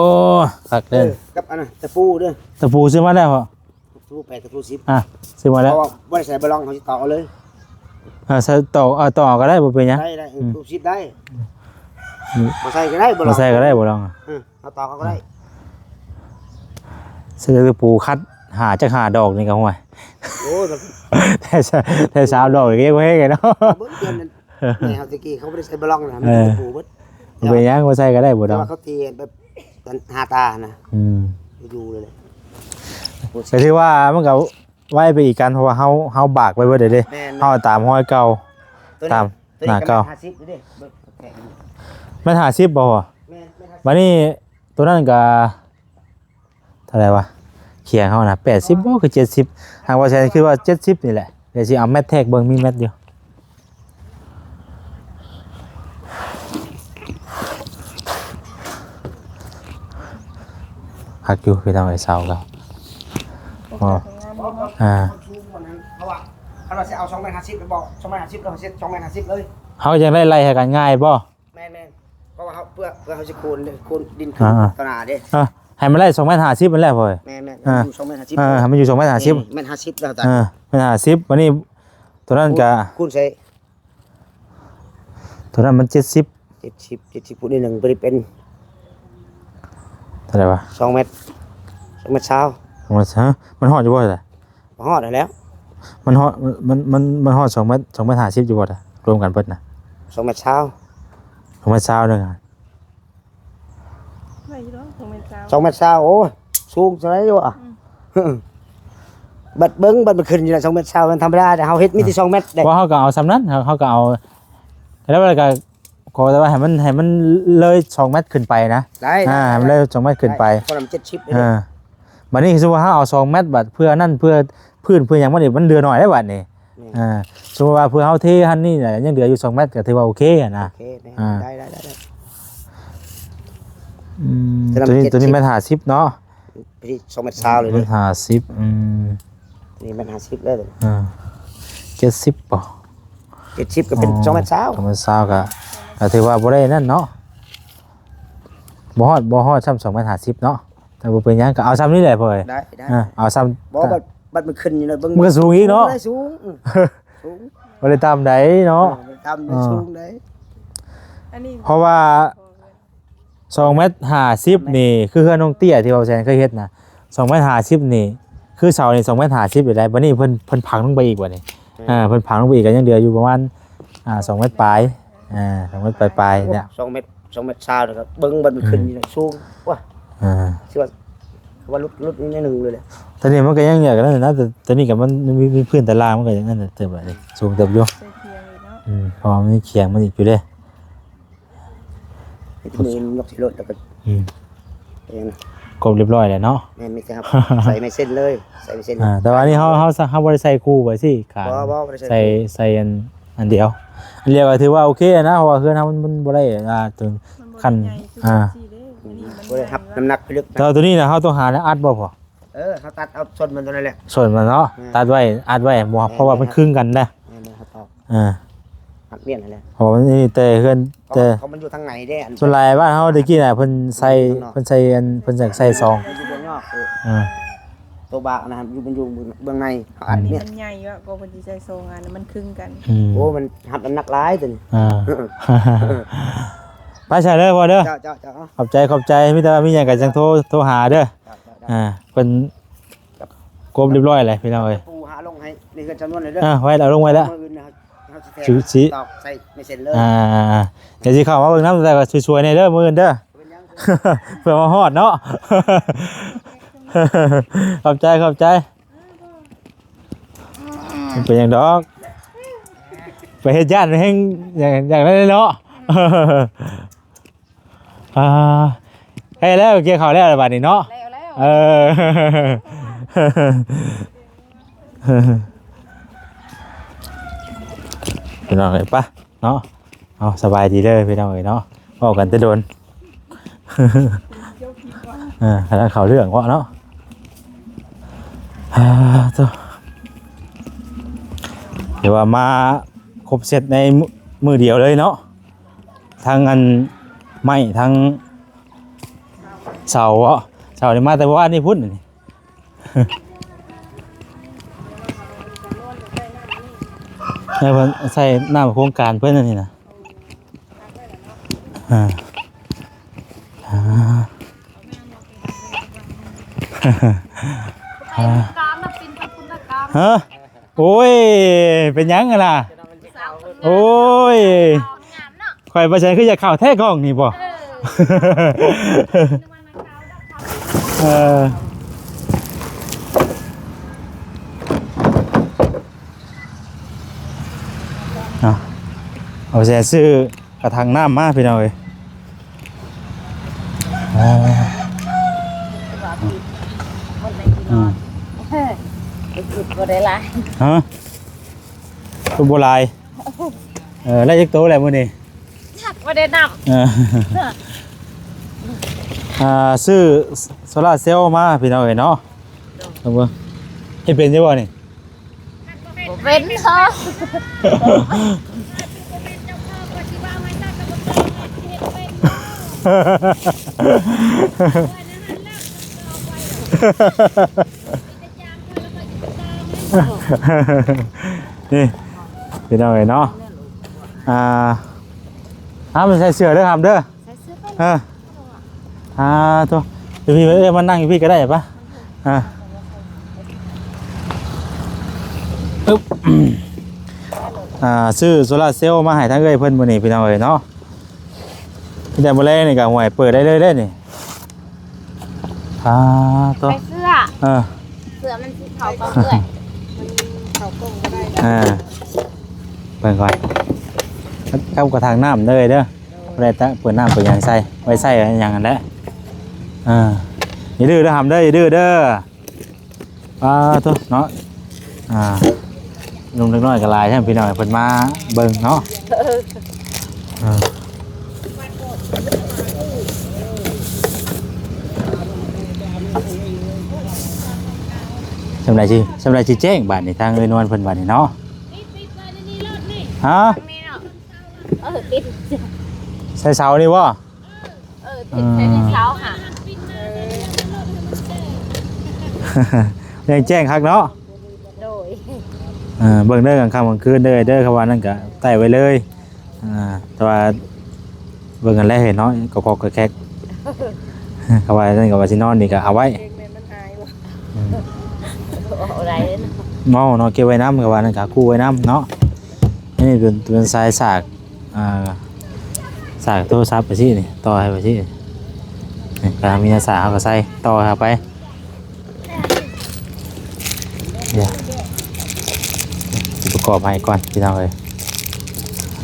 ຄັກແລ້ວ ເອີ ກັບອັນນັ້ນຕະປູເດີ ຕະປູຊື້ມາແລ້ວບໍ່? ຕະປູແປດ ຕະປູສິບ ອ່າ ຊື້ມາແລ້ວ ເພາະວ່າບໍ່ໄດ້ໃສ່ບາລອງ ເຮົາຊິຕອກເອົາເລີຍ ອ່າ ໃສ່ຕອກ ເອົາ ຕອກເອົາກໍໄດ້ ບໍ່ເປັນຫຍັງ ໄດ້ ໄດ້ ອືມ ຕະປູສິບໄດ້ ອືມ ບໍ່ໃສ່ກໍໄດ້ ບໍ່ ບໍ່ໃສ່ກໍໄດ້ ບໍ່ລອງ ເອີ ເຮົາຕອກເອົາກໍໄດ້ ໃສ່ຕະປູຂັດ ຫາຈັກຫ້າດອກນີ້ກໍ ໂອ້ຍ ໂອ້ຍ ແຕ່ ແຕ່ສາມດອກນີ້ກໍຍັງບໍ່ແຮງເນາະ ເບິ່ງເດືອນນັ້ນ ແມ່ເຮົາແຕ່ກີ້ເຂົາບໍ່ໄດ້ໃສ່ບາລອງນະ ເອີ ມີແຕ່ຕະປູເບິດ ບໍ່ເປັນຫຍັງ ບໍ່ໃສ່ກໍໄດ້ ບໍ່ດອກ ແຕ່ວ່າເຂົາຕີແບບ ອັນຫາຕາຫັ້ນນະ ອືມ ຢູ່ເລີຍແຫຼະ ກໍຖືວ່າມັນກໍໄວໄປອີກກັນ ເພາະວ່າເຮົາ ເຮົາບາກໄວ້ເບິດເລີຍເດ້ ແມ່ນໆ ເຮົາຕາມຮອຍເກົ່າ ຕົວນີ້ ຕາມ ຕົວນີ້ ໜ້າເກົ່າ ກໍແມ່ນຫ້າສິບເດ້ ເບິ່ງແທ້ ແມ່ນຫ້າສິບບໍ່? ແມ່ນ ແມ່ນຫ້າສິບ ບັດນີ້ຕົວນັ້ນກໍ ເທົ່າໃດວະ ຂຽງເຮົານະ ແປດສິບບໍ່ ຄືເຈັດສິບ ຫາກວ່າແຊນຄິດວ່າເຈັດສິບນີ້ແຫຼະ ດຽວຊິເອົາແມັດແທກເບິ່ງ ມີແມັດຢູ່ ຄັກຢູ່ພີ່ນ້ອງເອີຍ ເສົາກໍ ໂອເຄ ອໍ ງາມເນາະ ອ່າ ເພາະວ່າຄັນວ່າຊິເອົາສອງແມັດຫ້າສິບ ໄປບອກສອງແມັດຫ້າສິບ ແລ້ວເຮົາເຊັດສອງແມັດຫ້າສິບເລີຍ ເຮົາຍັງໄດ້ໄລ່ໃຫ້ກັນງ່າຍບໍ່? ແມ່ນໆ ເພາະວ່າເຮົາ ເພື່ອ ເພື່ອເຮົາຊິໂຄນເດ້ ໂຄນດິນຂຶ້ນ ອ່າໆ ຕໍ່ໜ້າເດ້ ອ່າ ໃຫ້ມັນໄດ້ສອງແມັດຫ້າສິບນັ້ນແຫຼະ ພໍ່ ແມ່ນໆ ອ່າ ຢູ່ສອງແມັດຫ້າສິບ ເອີ ໃຫ້ມັນຢູ່ສອງແມັດຫ້າສິບ ແມ່ນ ແມັດຫ້າສິບແລ້ວຕາ ເອີ ແມັດຫ້າສິບ ບັດນີ້ຕົວນັ້ນກະ ຄູນໃສ່ ຕົວນັ້ນມັນເຈັດສິບ ເຈັດສິບ ເຈັດສິບ ຄູນໜຶ່ງ ບໍ່ໄດ້ເປັນ ເທົ່າໃດວະ? ສອງແມັດ ສອງແມັດຊາວ ສອງແມັດຊາວ ມັນຮອດຢູ່ບໍ່ລະ? ບໍ່ຮອດຫັ້ນແຫຼ້ວ ມັນຮອດ ມັນ ມັນ ມັນຮອດສອງແມັດ ສອງແມັດຫ້າສິບຢູ່ບໍ່ລະ? ລວມກັນເບິດນະ ສອງແມັດຊາວ ສອງແມັດຊາວໜຶ່ງ ໄດ້ຢູ່ດອກ ສອງແມັດຊາວ ສອງແມັດຊາວ ໂອ້ຍ ສູງສ່ຳໃດຢູ່ອະ ອືມ ບັດເບິ່ງ ບັດມັນຂຶ້ນຢູ່ນະ ສອງແມັດຊາວ ມັນທຳມະດາ ແຕ່ເຮົາເຮັດມີແຕ່ສອງແມັດເດ້ ເພາະເຮົາກໍເອົາສ່ຳນັ້ນ ເຮົາ ເຮົາກໍເອົາ ແລ້ວກໍ ຂໍແຕ່ວ່າໃຫ້ມັນ ໃຫ້ມັນເລີຍສອງແມັດຂຶ້ນໄປນະ ໄດ້ ອ່າ ໃຫ້ມັນເລີຍສອງແມັດຂຶ້ນໄປ ໄດ້ ເພາະມັນເຈັດສິບເດ້ ອ່າ ບັດນີ້ສົມມຸດວ່າເຮົາເອົາສອງແມັດ ບັດເພື່ອນັ້ນ ເພື່ອພື້ນ ເພື່ອຫຍັງ ບັດນີ້ມັນເຫຼືອໜ້ອຍເດ້ ບັດນີ້ ແມ່ນ ອ່າ ສົມມຸດວ່າເພື່ອເຮົາເທຫັ້ນນີ້ນະ ຍັງເຫຼືອຢູ່ສອງແມັດ ກໍຖືວ່າໂອເຄນະ ໂອເຄ ແມ່ນ ອ່າ ໄດ້ ໄດ້ ໄດ້ ໄດ້ ອືມ ຕົວນີ້ ຕົວນີ້ແມັດຫ້າສິບເນາະ ຕົວນີ້ສອງແມັດຊາວເລີຍເດີ ແມັດຫ້າສິບ ອືມ ນີ້ແມັດຫ້າສິບແລ້ວ ອ່າ ເຈັດສິບບໍ່? ເຈັດສິບກໍເປັນ ອໍ ສອງແມັດຊາວ ສອງແມັດຊາວກໍ ກໍຖືວ່າບໍ່ໄດ້ນັ້ນເນາະ ບໍ່ຮອດ ບໍ່ຮອດຊ້ຳສອງແມັດຫ້າສິບເນາະ ແຕ່ບໍ່ເປັນຫຍັງ ກໍເອົາຊ້ຳນີ້ແຫຼະພໍ່ເອີຍ ໄດ້ ໄດ້ ເອີ ເອົາຊ້ຳ ບໍ່ ບັດ ບັດມັນຂຶ້ນຢູ່ເນາະ ເບິ່ງ ມັນກໍສູງອີກເນາະ ບໍ່ໄດ້ສູງ ອືມ ສູງ ບໍ່ໄດ້ຕ່ຳໃດເນາະ ເອີ ບໍ່ໄດ້ຕ່ຳ ເອີ ສູງໄດ໋ ອັນນີ້ ເພາະວ່າ ສອງແມັດຫ້າສິບນີ້ ຄືເຮືອນນ້ອງເຕ້ຍທີ່ເວົ້າແຊນເຄີຍເຮັດນະ ສອງແມັດຫ້າສິບນີ້ ຄືເສົານີ້ສອງແມັດຫ້າສິບຢູ່ໄດ໋ ບັດນີ້ເພິ່ນ ເພິ່ນພັງລົງໄປອີກບັດນີ້ ອືມ ອ່າ ເພິ່ນພັງລົງໄປອີກກໍຍັງເຫຼືອຢູ່ປະມານ ອ່າ ສອງແມັດປາຍ ອ່າ ສອງແມັດປາຍໆ ໂອ້ ເນຍ ສອງແມັດ ສອງແມັດຊາວ ແລ້ວກໍເບິ່ງບັດມັນຂຶ້ນ ອືມ ນີ້ນະ ສູງ ວ້າ ອ່າ ຊິວ່າ ວ່າຫຼຸດ ຫຼຸດນິດໜຶ່ງເລີຍແຫຼະ ຕອນນີ້ມັນກໍຍັງຢາກນັ້ນນະ ແຕ່ຕອນນີ້ກໍມັນມີ ມີພື້ນຕາລາງ ມັນກໍຍັງນັ້ນເຕີບແຫຼະ ສູງເຕີບຢູ່ ໃສ່ຄຽງອີກເນາະ ອືມ ເພາະວ່າມັນມີຄຽງມັນອີກຢູ່ເດ້ ມີແຕ່ມືຍົກໃສ່ລົດ ແລ້ວກໍ ອືມ ເຮັດຫຍັງນະ ຄົບຮຽບຮ້ອຍແລ້ວເນາະ ແມ່ນ ມີແຕ່ໃສ່ໄມ້ເຊັນເລີຍ ໃສ່ໄມ້ເຊັນ ອ່າ ແຕ່ວ່ານີ້ເຮົາ ເຮົາ ເຮົາບໍ່ໄດ້ໃສ່ຄູ່ໄປຊີ້ ການ ບໍ່ ບໍ່ ບໍ່ໄດ້ໃສ່ ໃສ່ ຄູ່ ໃສ່ອັນ ອັນດຽວ ອັນດຽວກໍຖືວ່າໂອເຄນະ ເພາະວ່າເຮືອນເຮົາມັນ ມັນບໍ່ໄດ້ ອ່າ ເຖິງ ມັນບໍ່ ຂັ້ນ ໄດ້ໃຫຍ່ຄື ອ່າ ທີ່ເດ້ ອັນນີ້ມັນ ບໍ່ໄດ້ຮັບນ້ຳໜັກພິລຶກນະ ແຕ່ວ່າຕົວນີ້ນະ ເຮົາຕ້ອງຫາແນວອັດບໍ່ພໍ່? ເອີ ເຮົາຕັດເອົາສົ້ນມັນຕົວນັ້ນແຫຼະ ສົ້ນມັນເນາະ ແມ່ນ ຕັດໄວ້ ອັດໄວ້ ບໍ່ ແມ່ນ ເພາະວ່າມັນ ແມ່ນ ຄືງກັນນະ ແມ່ນໆ ເຮົາຕອກ ເອີ ອັດມ້ຽນຫັ້ນແຫຼະ ເພາະວ່າມັນມີແຕ່ເຮືອນ ເພາະ ແຕ່ ເພາະມັນຢູ່ທາງໃນເດ້ ອັນ ສ່ວນຫຼາຍບ້ານເຮົາແຕ່ກີ້ນະ ເພິ່ນໃສ່ ຢູ່ທາງນອກ ເພິ່ນໃສ່ອັນ ເພິ່ນຈະໃສ່ຊອງ ມັນຢູ່ເບື້ອງນອກ ເອີ ອ່າ ໂຕບາກນະ ຢູ່ ມັນຢູ່ເບື້ອງໃນ ເຮົາອັດ ອັນນີ້ ນີ້ ມັນໃຫຍ່ຢູ່ ກໍເພິ່ນຊິໃສ່ຊອງອັນ ມັນຄືງກັນ ອືມ ໂອ້ ມັນຮັບນ້ຳໜັກຫຼາຍຕົວນີ້ ອ່າ ໄປໃສ່ເດີພໍ່ເດີ ເຈົ້າ ເຈົ້າ ເຈົ້າ ຂອບໃຈ ຂອບໃຈ ມີແຕ່ວ່າມີຫຍັງກໍຈັ່ງໂທ ໂທຫາເດີ ເຈົ້າ ເຈົ້າ ອ່າ ເພິ່ນ ຄົບຮຽບຮ້ອຍແລ້ວພີ່ນ້ອງເອີຍ ປູຫາລົງໃຫ້ໃນເຮືອນຈຳນວນເລີຍເດີ ອ່າ ໄວ້ແລ້ວ ເອົາລົງໄວ້ແລ້ວ ມື້ອື່ນນະ ເຮົາຊິແທກ ຊິ ຊິ ຕອກໃສ່ເມເຊັນເລີຍ ອ່າ ດຽວຊິເຂົ້າມາເບິ່ງນຳ ແຕ່ວ່າຊ່ວຍໆແດ່ເດີ ມື້ອື່ນເດີ ເພື່ອມາຮອດເນາະ ຂອບໃຈ ຂອບໃຈ ບໍ່ເປັນຫຍັງດອກ ໄປເຮັດຢ້ານແຮງ ຢ່າງ ຢ່າງນັ້ນເນາະ ອ່າ ໃກ້ແລ້ວ ກ່ຽວເຂົ້າແລ້ວລະບາດນີ້ເນາະ ແລ້ວ ແລ້ວ ເອີ ພີ່ນ້ອງເອີຍ ໄປເນາະ ເອົາ ສະບາຍດີເດີພີ່ນ້ອງເອີຍເນາະ ເວົ້າກັນແຕ່ດົນ ເອີ ກຳລັງເຂົ້າເລື່ອງເນາະ ອ່າ ໂທ້ ຖືວ່າມາຄົບເຊັດໃນມື້ ມື້ດຽວເລີຍເນາະ ທັງອັນໄມ້ ທັງເສົາເນາະ ເສົານີ້ມາແຕ່ວານນີ້ພຸ້ນ ນີ້ ໃຫ້ເພິ່ນໃສ່ນ້ຳໂຄງການເພິ່ນອັນນີ້ນະ ອ່າ ອ່າ ອ່າ ການນະ ເປັນຄົນລະການ ຮະ? ໂອ້ຍ ເປັນຫຍັງຫັ້ນນະ? ໂອ້ຍ ຂ້ອຍວ່າຊັ້ນຄືຢາກເຂົ້າແທ້ກ້ອງນີ້ບໍ່? ເອີ ເອີ ເນາະ ເອົາແຊຊື້ ກະຖັງນ້ຳມາພີ່ນ້ອງເອີຍ ອ່າ ອືມ ບໍ່ໄດ້ຫຼາຍ ຮະ ຄືບໍ່ຫຼາຍ ເອີ ໄດ້ຈັກໂຕແລ້ວມື້ນີ້? ຈັກ ບໍ່ໄດ້ນັບ ເອີ ອ່າ ຊື້ໂຊລາເຊວມາພີ່ນ້ອງເອີຍເນາະ ເບິ່ງ ເຮັດເປັນຢູ່ບໍ່ນີ້? ບໍ່ເປັນເນາະ ນີ້ພີ່ນ້ອງເອີຍເນາະ ອ່າ ຫ້າມໃສ່ເສື້ອເດີ ຫ້າມເດີ ໃສ່ເສື້ອ ເອີ ອ່າ ໂທ້ ຢູ່ພີ້ ເອີ ມານັ່ງຢູ່ພີ້ກໍໄດ້ປະ ອ່າ ອຶບ ອ່າ ຊື້ໂຊລາເຊວມາໃຫ້ທາງເອື້ອຍເພິ່ນມື້ນີ້ພີ່ນ້ອງເອີຍເນາະ ມີແຕ່ມື້ແລງນີ້ກໍ ຫ້ວຍ ເປີດໄດ້ເລີຍເດ້ນີ້ ອ່າ ໂທ້ ໃສ່ເສື້ອ ເອີ ເສື້ອມັນຊິເຂົ້າກັບເອື້ອຍ ມັນເຂົ້າກົງບໍ່ໄດ້ ອ່າ ເບິ່ງກ່ອນ ເອົາກະຖັງນ້ຳເດີ ເດີ ບໍ່ໄດ້ເປີດນ້ຳເປີດຫຍັງໃສ່ ໄວ້ໃຊ້ຫຍັງຫັ້ນແຫຼະ ອ່າ ຢ່າດື້ເດີ ຫ້າມເດີ ຢ່າດື້ເດີ ອ່າ ໂທ້ເນາະ ອ່າ ໜຸ່ມເດັກນ້ອຍກໍຫຼາຍແທ້ພີ່ນ້ອງ ເພິ່ນມາເບິ່ງເນາະ ເອີ ອ່າ. ສ່ຳໃດຊິ ສ່ຳໃດຊິແຈ້ງບາດນີ້ ທາງເອື້ອຍນວນເພິ່ນບາດນີ້ເນາະ. ຮະ? ເອີ ຕິດ ໃສ່ເສົານີ້ບໍ່? ເອີ ຕິດໃສ່ເສົາຫັ້ນ. ເອີ ຍັງແຈ້ງຄັກເນາະ. ໂດຍ ເອີ ເບິ່ງເດີ ກາງຄ່ຳກາງຄືນເດີ ເດີ ຄຳວ່ານັ້ນກະໄຕ້ໄວ້ເລີຍ. ອ່າ ແຕ່ວ່າເບິ່ງກັນແລ້ວເຫັນເນາະ ກໍຄອກກໍແຄກ ເຂົາວ່ານັ້ນ ກໍວ່າຊິນອນນີ້ກໍເອົາໄວ້ ເກງໃນມັນຫາຍບໍ່? ອືມ ເອົາໄດ້ເນາະ ເມາເນາະ ເກັບໄວ້ນຳ ກໍວ່ານັ້ນ ກໍຄູ່ໄວ້ນຳເນາະ. ນີ້ເປັນ ເປັນສາຍສາກ ອ່າ ສາກໂທລະສັບໄປຊີ້ນີ້ ຕໍ່ໃຫ້ໄປຊີ້ນີ້ ກໍມີສາຍ ເຮົາກໍໃສ່ຕໍ່ເຂົ້າໄປ. ດຽວຊິປະກອບໃຫ້ກ່ອນພີ່ນ້ອງເອີຍ.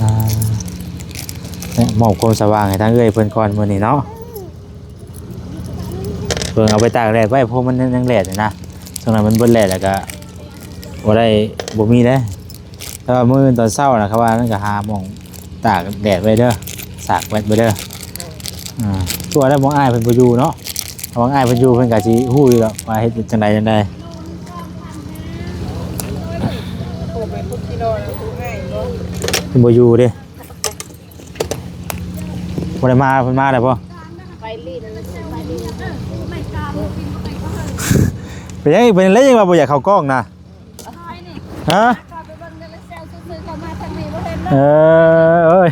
ອ່າ ມອບຄວາມສະຫວ່າງໃຫ້ທາງເອື້ອຍເພິ່ນກ່ອນມື້ນີ້ເນາະ. ເພິ່ນເອົາໄປຕາກແດດໄວ້ ເພາະມັນຍັງແດດຢູ່ນະ ຊ່ວງນັ້ນມັນເບິດແດດແລ້ວກະບໍ່ໄດ້ ບໍ່ມີເດ້. ແຕ່ວ່າມື້ອື່ນຕອນເຊົ້ານະ ເຂົາວ່ານັ້ນກໍຫາໝ່ອງຕາກແດດໄວ້ເດີ ສາກແວັດໄວ້ເດີ. ອ່າ ຕົວະແລ້ວໝ່ອງອ້າຍເພິ່ນບໍ່ຢູ່ເນາະ ໝ່ອງອ້າຍເພິ່ນຢູ່ ເພິ່ນກໍຊິຮູ້ຢູ່ດອກວ່າເຮັດຈັ່ງໃດຈັ່ງໃດ. ເພິ່ນບໍ່ຢູ່ເດ້ ບໍ່ໄດ້ມາ ເພິ່ນມາແລ້ວບໍ່? ໄປລີ້ນ ໄປລີ້ນ ເປັນຫຍັງ ເປັນຫຍັງ ວ່າບໍ່ຢາກເຂົ້າກ້ອງນະ? ຮະ? ເອີ ເອີຍ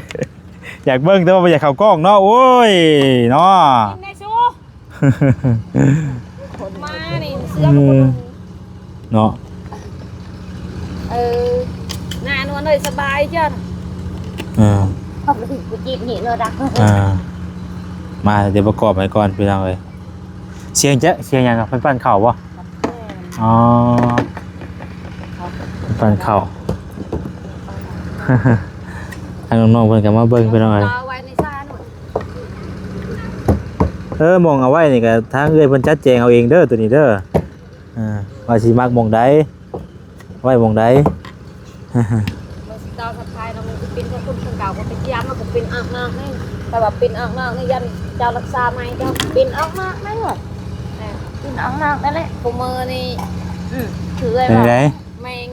ຢາກເບິ່ງແຕ່ວ່າບໍ່ຢາກເຂົ້າກ້ອງເນາະ. ໂອ້ຍເນາະ ມານີ້ເສື້ອ ເອີ ເນາະ. ເອີ ໜ້ານວນເອີຍ ສະບາຍຈັ່ງ. ເອີ ເອົາໄປ ກູຈີບນີ້ໂລດອະ. ເອີ ມາ ດຽວປະກອບໃຫ້ກ່ອນພີ່ນ້ອງເອີຍ. ສຽງຈະ ສຽງຫຍັງອະ? ເພິ່ນປັ່ນເຂົ້າບໍ່? ອໍ ປັ່ນເຂົ້າ. ທາງນ້ອງໆເພິ່ນກໍມາເບິ່ງພີ່ນ້ອງເອີຍ. ເອີ ໝ່ອງເອົາໄວ້ນີ້ກໍທາງເອື້ອຍເພິ່ນຈັດແຈງເອົາເອງເດີ ໂຕນີ້ເດີ. ອ່າ ວ່າຊິມັກໝ່ອງໃດ ໄວ້ໝ່ອງໃດ? ເບິ່ງຊິເຈົ້າສັດທາຍເນາະ ມັນຊິປິ່ນແຕ່ຄົນເກົ່າ ມັນໄປຢ້າມ ມັນກໍປິ່ນອອກນອກນີ້ ແຕ່ວ່າປິ່ນອອກນອກນີ້ ຢ້ານເຈົ້າລັກສາໃໝ່ ເຈົ້າປິ່ນອອກນອກນັ້ນແຫຼະ ເອີ ປິ່ນອອກນອກນັ້ນແຫຼະ. ຜູ້ມື້ນີ້ ອື ຄືເອື້ອຍວ່າ ແມງ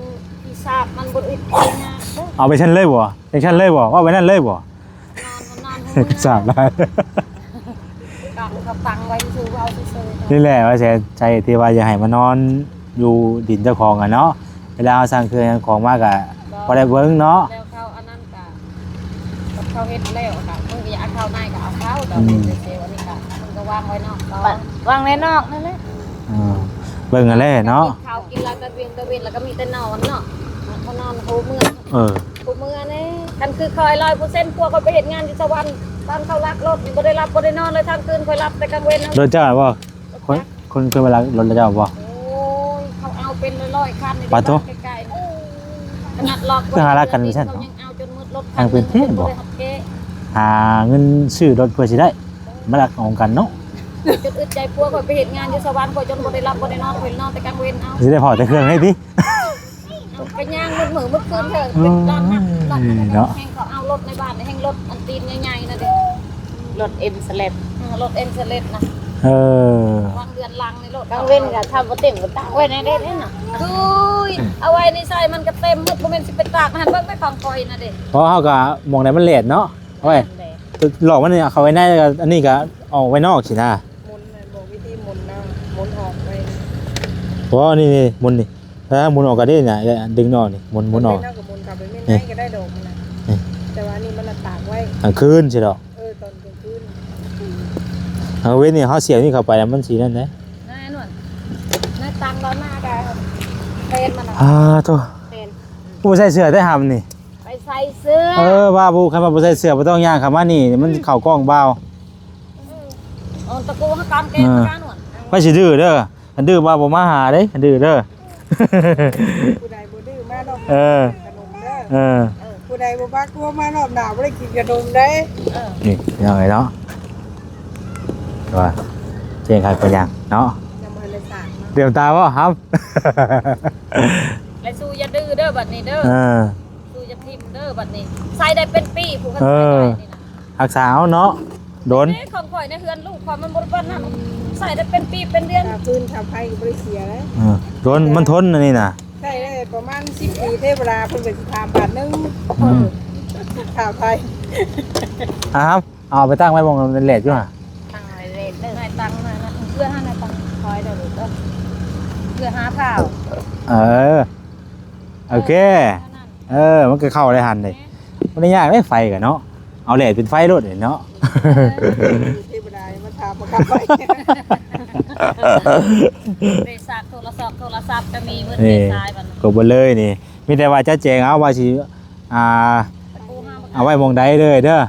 ປີສາດມັນບໍ່ອຶດບໍ່ຢາກເດີ. ເອົາໄປຊັ້ນເລີຍບໍ່? ຈັ່ງຊັ້ນເລີຍບໍ່? ເວົ້າໄປນັ້ນເລີຍບໍ່? ສາບຫຼາຍ ຕັ້ງ ເຂົາຕັ້ງໄວ້ຊື່ໆ ເວົ້າຊື່ໆ ນີ້ແຫຼະ ວ່າແສນໃຈທີ່ວ່າຢາກໃຫ້ມານອນຢູ່ດິນເຈົ້າຂອງຫັ້ນເນາະ. ເວລາເຮົາສັ່ງເຄື່ອງຫຍັງຂອງມາກະ ບໍ່ ພໍໄດ້ເບິ່ງເນາະ ແລ້ວເຂົາອັນນັ້ນກະ ເຂົາເຮັດແລ້ວກະ ເພິ່ນກໍຢາກເອົາເຂົ້າໃນກະເອົາເຂົ້າ ແຕ່ ອືມ ເຊວອັນນີ້ກະ ເພິ່ນກໍວາງໄວ້ນອກ ວາງໃນນອກນັ້ນແຫຼະ. ເອີ ເບິ່ງຫັ້ນແຫຼະເນາະ ເຂົາກິນແລ້ວແຕ່ວຽງແຕ່ເວັນ ແລ້ວກໍມີແຕ່ນອນເນາະ ເຂົານອນໂຮເມືອ ເອີ ຜູ້ເມືອນີ້ ຄັນຄືຂ້ອຍຮ້ອຍເປີເຊັນ ພວກຂ້ອຍໄປເຮັດງານຢູ່ສະຫວັນ ຕອນເຂົາລັກລົດນີ້ ບໍ່ໄດ້ຫຼັບບໍ່ໄດ້ນອນເລີຍ ທັງຄືນຂ້ອຍຫຼັບແຕ່ກາງເວັນເນາະ. ໂດນເຈົ້າບໍ່? ຄົນ ຄົນເຄີຍມາລັກລົດແລ້ວເຈົ້າບໍ່? ໂອ້ຍ ເຂົາເອົາເປັນຮ້ອຍໆຄັນນີ້ ປາໂທ ໃກ້ໆ ຂະໜາດລັອກ ຄືຫາລັກກັນຊັ້ນ ເຂົາຍັງເອົາຈົນໝົດລົດ ຍັງເປັນເທບບໍ່? ຫາເງິນຊື້ລົດເພື່ອຊິໄດ້ມາລັກຂອງກັນເນາະ. ຈົນອຶດໃຈ ພວກຂ້ອຍໄປເຮັດງານຢູ່ສະຫວັນ ຂ້ອຍຈົນບໍ່ໄດ້ຫຼັບບໍ່ໄດ້ນອນ ຂ້ອຍນອນແຕ່ກາງເວັນເອົາ ຊິໄດ້ເຝົ້າແຕ່ເຄື່ອງໃຫ້ຕິ? ໄປຍ່າງໝົດມື້ໝົດຄືນເທີ ເປັນລ້ານນັກ ໂອ້ຍ ເນາະ ແຮ່ງເຂົາເອົາລົດໃນບ້ານ ແຮ່ງລົດອັນຕີນໃຫຍ່ໆນະເດ້ ລົດເອັມສະແລັບ ເອີ ລົດເອັມສະແລັບນະ ເອີ ວາງເດືອນຫຼັງນີ້ໂລດ ກາງເວັນກໍຖ້າບໍ່ເຕັມກໍຕາກໄວ້ໃນເດ້ນະ. ໂອ້ຍ ເອົາໄວ້ໃນໃສ່ມັນກໍເຕັມໝົດ ບໍ່ແມ່ນຊິໄປຕາກຫັ້ນ ເບິ່ງໄປຂອງຂ້ອຍນະເດ້ ເພາະເຮົາກໍໝ່ອງໃດມັນແດດເນາະ ເອົາໄວ້ ແມ່ນແຫຼະ ຫຼອກມັນນີ້ເອົາເຂົ້າໄວ້ໃນ ແລ້ວກໍອັນນີ້ກໍອອກໄວ້ນອກຊີ້ນະ. ໝູນນະ ບອກວິທີໝູນນະ ໝູນອອກໄວ້ ບໍ່ ນີ້ ນີ້ ໝູນນີ້ ເອີ ໝູນອອກກໍໄດ້ນະ ດຶງອອກນີ້ ໝູນ ໝູນອອກ ເຮົາກໍໝູນເຂົ້າໄປແມ່ນໃນກໍໄດ້ດອກມັນນະ ນີ້ ແຕ່ວ່າອັນນີ້ມັນຕາກໄວ້ກາງຄືນຊີ້ດອກ ເອີ ຕອນກາງຄືນ ກາງເວັນນີ້ເຮົາສຽບນີ້ເຂົ້າໄປ ມັນຊິນັ້ນເດ້ ໃນນັ້ນ ໃນຕັງດອນໜ້າກໍແຟນມັນນະ ອ່າ ໂທ້ ແຟນ ຜູ້ໃສ່ເສື້ອໄດ້ຫຳນີ້ ໄປໃສ່ເສື້ອ ເອີ ວ່າຜູ້ ຄັນວ່າບໍ່ໃສ່ເສື້ອບໍ່ຕ້ອງຍ່າງເຂົ້າມານີ້ ມັນເຂົ້າກ້ອງບ່າວ ເອີ ເອົາຕະໂກນຫາຕາມແກງ ເອີ ມານວດ ໄປຊິດື້ເດີ ຄັນດື້ວ່າບໍ່ມາຫາເດ້ ຄັນດື້ເດີ ຜູ້ໃດບໍ່ດື້ມາເນາະ ເອີ ຂະໜົມເດີ ເອີ ເອີ ຜູ້ໃດບໍ່ມາກົວມາຮອບໜ້າບໍ່ໄດ້ກິນຂະໜົມເດ້ ເອີ ນີ້ພີ່ນ້ອງເອີຍເນາະ ວ່າເຈ້ງຄັກເປັນຫຍັງເນາະ ຍັງບໍ່ທັນໄດ້ສາກເນາະ ດຽວຕາບໍ່ຫຳ ແລະ ສູ້ຢ່າດື້ເດີບັດນີ້ເດີ ເອີ ສູ້ຢ່າຖິ້ມເດີບັດນີ້ ໃສ່ໄດ້ເປັນປີຜູ້ ຄັນໃສ່ໄດ້ນີ້ນະ ເອີ ຮັກສາເອົາເນາະ ໂດນ ເດ້ ຂອງຂ້ອຍໃນເຮືອນລູກຂ້ອຍມັນບໍ່ໄດ້ປານນັ້ນ ໃຊ້ໄດ້ເປັນປີເປັນເດືອນ ຄ່າຟືນຄ່າໄຟກໍບໍ່ໄດ້ເສຍເດ້. ເອີ ໂດນ ມັນທົນອັນນີ້ນະ ໃຊ້ໄດ້ປະມານສິບປີ ເທວະດາເພິ່ນກໍຊິຖາມບາດໜຶ່ງ. ອືມ ຄ່າໄຟ ອ່າ ເອົາໄປຕັ້ງໄວ້ໝ່ອງແລດຢູ່ຫະ ຕັ້ງໄວ້ແລດເດີ ໃນຕັງນັ້ນນະ ເພື່ອໃຫ້ໃນຕັງຄອຍເດີລູກເດີ ເພື່ອຫາຂ່າວ ເອີ ໂອເຄ ເອີ ມັນກໍເຂົ້າໄດ້ຫັ້ນເດ້ ບໍ່ໄດ້ຍາກເດ້ ໄຟກໍເນາະ ເອົາແຫຼດເປັນໄຟໂລດເນາະ ເອີ ເທວະດາມາຖາມມາຂັບໄຟ ໄດ້ສາກໂທລະສັບ ໂທລະສັບກໍມີເບິດ ເອີ ເດສາຍບັດນີ້ ຄົບເບິດເລີຍນີ້ ມີແຕ່ວ່າຈະແຈ້ງເອົາວ່າຊິ ອ່າ ເອົາໄວ້ໝ່ອງໃດເລີຍເດີ ອ່າ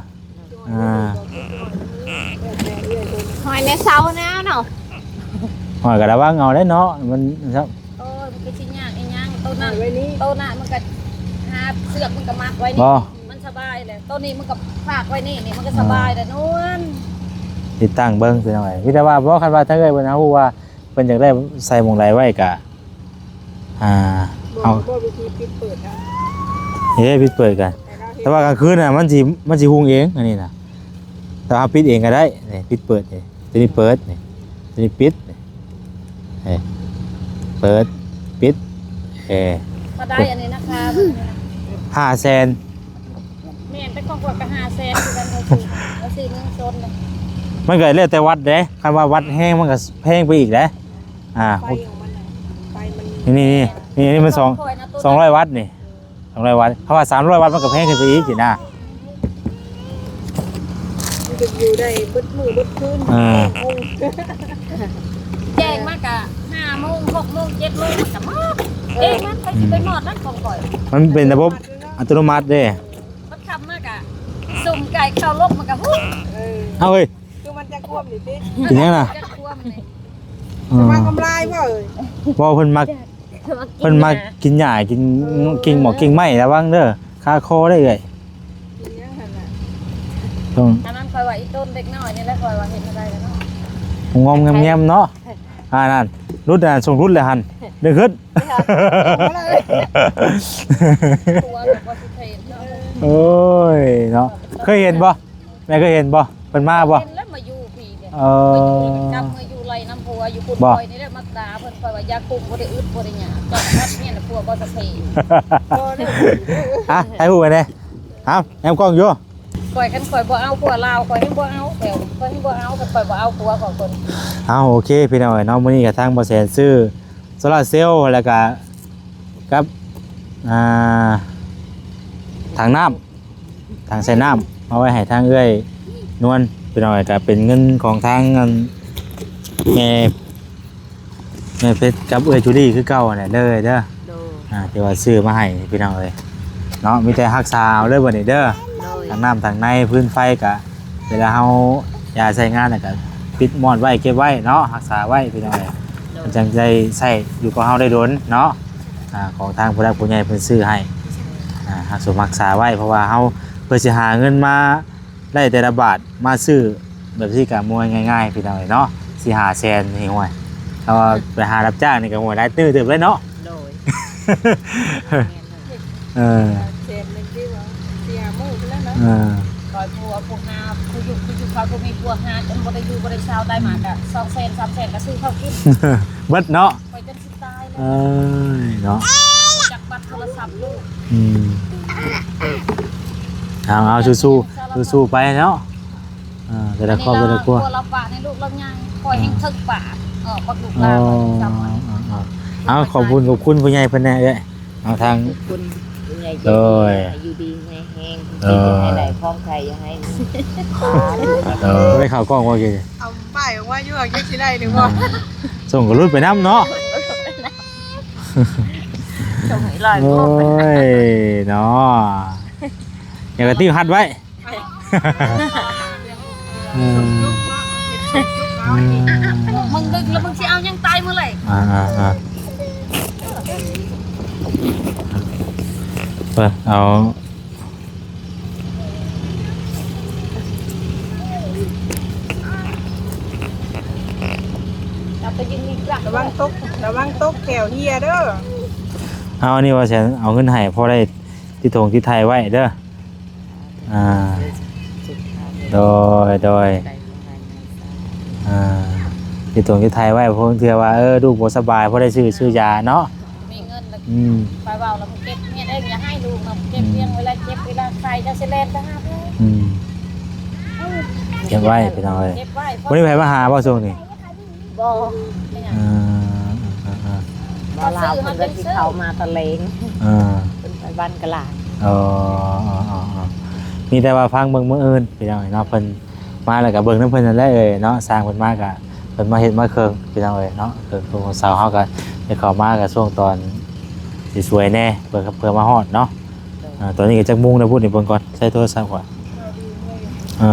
ຫ້ອຍແນ່ເຊົາແນ່ເນາະ ຫ້ອຍກໍລະວັງເອົາເດ້ເນາະ ມັນ ໂອ້ຍ ມັນກໍຊິຍາກອີຫຍັງ ໂຕນັ້ນ ໂຕນັ້ນມັນກໍຫາເຊືອກມັນກໍມັດໄວ້ນີ້ ມັນສະບາຍແຫຼະ ໂຕນີ້ມັນກໍພາກໄວ້ນີ້ ນີ້ມັນກໍສະບາຍແຫຼະ ອ່າ ນວນ ຕິດຕັ້ງເບິ່ງ ພີ່ນ້ອງເອີຍ ມີແຕ່ວ່າບໍ່ ຄັນວ່າທາງເອື້ອຍເພິ່ນຫາຮູ້ວ່າ ເພິ່ນຢາກໄດ້ໃສ່ໝ່ອງໃດໄວ້ກະ ອ່າ ບອກ ເອົາ ບອກວິທີປິດເປີດເອົາ ເອີ ປິດເປີດກະ ແຕ່ວ່າກາງຄືນນະ ມັນຊິ ມັນຊິຮຸ່ງເອງ ອັນນີ້ນະ ແຕ່ວ່າເຮົາປິດເອງກະໄດ້ ນີ້ ປິດເປີດນີ້ ຕົວນີ້ເປີດນີ້ ຕົວນີ້ປິດນີ້ ເອີ ເປີດ ປິດ ເອີ ເທົ່າໃດອັນນີ້ລາຄາມັນນີ້ນະ ຫ້າແສນ ແມ່ນ ແຕ່ຂອງຂ້ອຍກໍຫ້າແສນຄືກັນ ຂ້ອຍຊື້ ຂ້ອຍຊື້ເງິນສົດນະ ມັນກໍແລ້ວແຕ່ວັດເດ້ ຄັນວ່າວັດແຮງມັນກໍແພງໄປອີກເດ້ ອ່າ ໄຟຂອງມັນນະ ໄຟມັນ ນີ້ ນີ້ ນີ້ ນີ້ມັນສອງ ຂ້ອຍນະ ສອງຮ້ອຍວັດນີ້ ສອງຮ້ອຍວັດ ເພາະວ່າສາມຮ້ອຍວັດມັນກໍແພງຂຶ້ນໄປອີກຊີ້ນະ ມັນກໍຢູ່ໄດ້ເບິດມື້ເບິດຄືນ ອ່າ ແຈ້ງມາກະຫ້າໂມງ ຫົກໂມງ ເຈັດໂມງ ມັນກໍມອດເອງ ມັນ ໃຜຊິໄປມອດນຳຂອງຂ້ອຍ ມັນເປັນລະບົບອັດຕະໂນມັດເດ້ ມັນຂັບມາກະສຸ່ມໄກ່ເຂົ້າລົກມັນກະຫຸ້ ເອີ ເອົາເຮີ້ຍ ຄືມັນຈະຄວມນີ້ຕິ ເປັນຫຍັງນະ ຈະຄວມນີ້ ເອີ ມັນທຳລາຍບໍ່ເອີຍ ບໍ່ ເພິ່ນມັກ ເພິ່ນມັກກິນຫຍ້າ ກິນ ເອີ ກິ່ງໝອກກິ່ງໄມ້ ລະວັງເດີ ຄາຄໍໄດ້ເອື້ອຍ ກິນຫຍັງຫັ້ນນະ ຕ້ອງ ອັນນັ້ນຂ້ອຍວ່າອີຕົນເດັກນ້ອຍນີ້ແຫຼະ ຂ້ອຍວ່າເຮັດແນວໃດລະເນາະ ງອມແງມເນາະ ອ່າ ນັ້ນ ຫຼຸດນະ ສົ່ງຫຼຸດແລ້ວຫັ້ນ ດຶງຂຶ້ນ ໂອ້ຍເນາະ ເຄີຍເຫັນບໍ່? ແມ່ເຄີຍເຫັນບໍ່? ເພິ່ນມາບໍ່? ເຫັນແລ້ວມາຢູ່ພີ້ເດ້ ເອີ ມາຢູ່ນຳກັບ ມາຢູ່ໄລ່ນຳຜົວຢູ່ພຸ້ນ ຂ້ອຍນີ້ແຫຼະມັກດ່າເພິ່ນ ຂ້ອຍວ່າຢ່າກຸ້ມ ບໍ່ໄດ້ອຶດບໍ່ໄດ້ຍາກ ເຈົ້າມາເຮັດເມຍນຳຜົວບໍ່ສະເພ ຮະ ຖ່າຍຮູບໄວ້ແດ່ ເອົາ ແນມກ້ອງຢູ່ ຂ້ອຍ ຄັນຂ້ອຍບໍ່ເອົາຜົວລາວ ຂ້ອຍຍັງບໍ່ເອົາແຖວ ຂ້ອຍຍັງບໍ່ເອົາ ຄັນຂ້ອຍບໍ່ເອົາຜົວຂອງເພິ່ນ ເອົາ ໂອເຄ ພີ່ນ້ອງເອີຍເນາະ ມື້ນີ້ກໍທາງບໍ່ແສນຊື້ໂຊລາເຊວ ແລ້ວກໍກັບ ອ່າ ຖັງນ້ຳ ຖັງໃສ່ນ້ຳ ເອົາໄວ້ໃຫ້ທາງເອື້ອຍນວນ ພີ່ນ້ອງເອີຍ ກໍເປັນເງິນຂອງທາງອັນແມ່ ແມ່ເພັດກັບເອື້ອຍຈູລີຄືເກົ່າຫັ້ນແຫຼະເດີ ໂດຍ ອ່າ ທີ່ວ່າຊື້ມາໃຫ້ພີ່ນ້ອງເອີຍເນາະ ມີແຕ່ຮັກສາເອົາເດີບັດນີ້ເດີ ໂດຍ ທັງນ້ຳທັງໃນ ຟືນໄຟກະ ເວລາເຮົາຢ່າໃຊ້ງານແລ້ວກະປິດມອດໄວ້ ເກັບໄວ້ເນາະ ຮັກສາໄວ້ພີ່ນ້ອງເອີຍ ໂດຍ ມັນຈັ່ງໄດ້ໃຊ້ຢູ່ກັບເຮົາໄດ້ດົນເນາະ ອ່າ ຂອງທາງຜູ້ຫຼັກຜູ້ໃຫຍ່ເພິ່ນຊື້ໃຫ້ ອ່າ ຮັກສົມຮັກສາໄວ້ ເພາະວ່າເຮົາ ເພື່ອຊິຫາເງິນມາ ໄດ້ແຕ່ລະບາດມາຊື້ແບບຊີ້ກະບໍ່ແມ່ນງ່າຍໆ ພີ່ນ້ອງເອີຍເນາະ ສີ່ຫ້າແສນນີ້ ໂອ້ຍ ຖ້າວ່າໄປຫາຮັບຈ້າງນີ້ກະ ໂອ້ຍ ຫຼາຍຕື້ເຕີບເລີຍເນາະ ໂດຍ ເອີ ແສນໜຶ່ງຕິວ່າ ສີ່ຫ້າມື້ພຸ້ນແຫຼະເນາະ ເອີ ຂ້ອຍຜົວຜູ້ຫາ ຜູ້ຢູ່ ຜູ້ຢູ່ ຂ້ອຍຜູ້ມີຜົວຫາຈົນບໍ່ໄດ້ຢູ່ບໍ່ໄດ້ເຊົາ ໄດ້ມາກະສອງແສນສາມແສນ ກະຊື້ເຂົ້າກິນ ເບິດເນາະ ຂ້ອຍຈົນ ຕາຍແລ້ວ ເອີຍເນາະ ຈັກບັດໂທລະສັບລູກ ອືມ ເອົາໆ ສູ້ໆ ສູ້ໆໄປເນາະ ເອີ ແຕ່ລະຄອບແຕ່ລະຄົວ ລາວປະໃຫ້ລູກລາວຍ່າງ ຂ້ອຍແຮ່ງເຖິກປາ ເອີ ບັກລູກຫຼານ ເອົາ ຂອບຄຸນຂອບຄຸນຜູ້ໃຫຍ່ເພິ່ນແດ່ເອື້ອຍ ເອົາທາງ ຂອບຄຸນຜູ້ໃຫຍ່ໃຈດີ ໂດຍ ໃຫ້ຢູ່ດີມີແຮງ ເອີ ໃຫ້ໄດ້ຄອງໄຂ່ ຢ່າໃຫ້ ໂດຍ ໄດ້ເຂົ້າກ້ອງບໍ່ກີ້ ເອົາປ້າຍອອກມາຢູ່ວ່າຍັງຊິໄດ້ຫຼືບໍ່ ສົ່ງກໍຫຼຸດໄປນຳເນາະ ສົ່ງໃຫ້ຫຼາຍ ໂອ້ຍເນາະ ຢ່າກະຕິວຮັດໄວ້ ເອີ ເອີ ມຶງດຶກແລ້ວມຶງຊິເອົາຫຍັງຕາຍມື້ໃດ ອ່າໆ ເບິ່ງເອົາ ລະວັງຕົກ ລະວັງຕົກແຂ້ວເຮຍເດີ ເອົາ ອັນນີ້ວ່າຊິເອົາເງິນໃຫ້ ພໍໄດ້ຕິດຖົງຕິດໄຖໄວ້ເດີ ອ່າ ໂດຍ ໂດຍ ໄດ້ເທົ່າໃດເງິນຊາວ ອ່າ ຢູ່ຕົງຢູ່ໄທໄວ້ ເພື່ອເທື່ອວ່າ ເອີ ລູກບໍ່ສະບາຍ ພໍໄດ້ຊື້ ຊື້ຢາເນາະ ມີເງິນແລ້ວ ອືມ ໄປເວົ້າແລ້ວມັນເກັບເງິນເອງ ຢ່າໃຫ້ລູກນຳ ເກັບ ອືມ ວຽງເວລາເຈັບເວລາໄຂ້ ເຈົ້າຊິແລ່ນໄປຫາໃຜ ອືມ ເກັບໄວ້ພີ່ນ້ອງເອີຍ ເກັບໄວ້ ບໍ່ໄດ້ໃຜມາຫາບໍ່ຊ່ວງນີ້? ບໍ່ ເອີ ເອີ ເອີ ເອີ ບໍ່ລາວເພິ່ນກໍຊິເຂົ້າມາຕະແລງ ເອີ ເພິ່ນໄປບ້ານກະຫຼາງ ເອີ ເອີ ເອີ ເອີ ມີແຕ່ວ່າຟັງເບິ່ງມື້ອື່ນພີ່ນ້ອງເນາະ ເພິ່ນມາແລ້ວກໍເບິ່ງນຳເພິ່ນນັ້ນແຫຼະເອີຍເນາະ ຊ່າງເພິ່ນມາກໍເພິ່ນມາເຮັດມາເຄິ່ງພີ່ນ້ອງເອີຍເນາະ ເຄິ່ງຂອງເຊົ້າເຮົາກໍໄດ້ເຂົ້າມາກໍຊ່ວງຕອນຊິສວຍແດ່ ເພື່ອ ເພື່ອມາຮອດເນາະ ອ່າ ຕອນນີ້ກໍຈັກໂມງແລ້ວພຸ້ນນີ້ ເບິ່ງກ່ອນ ໃຊ້ໂທລະສັບກ່ອນ ເອີ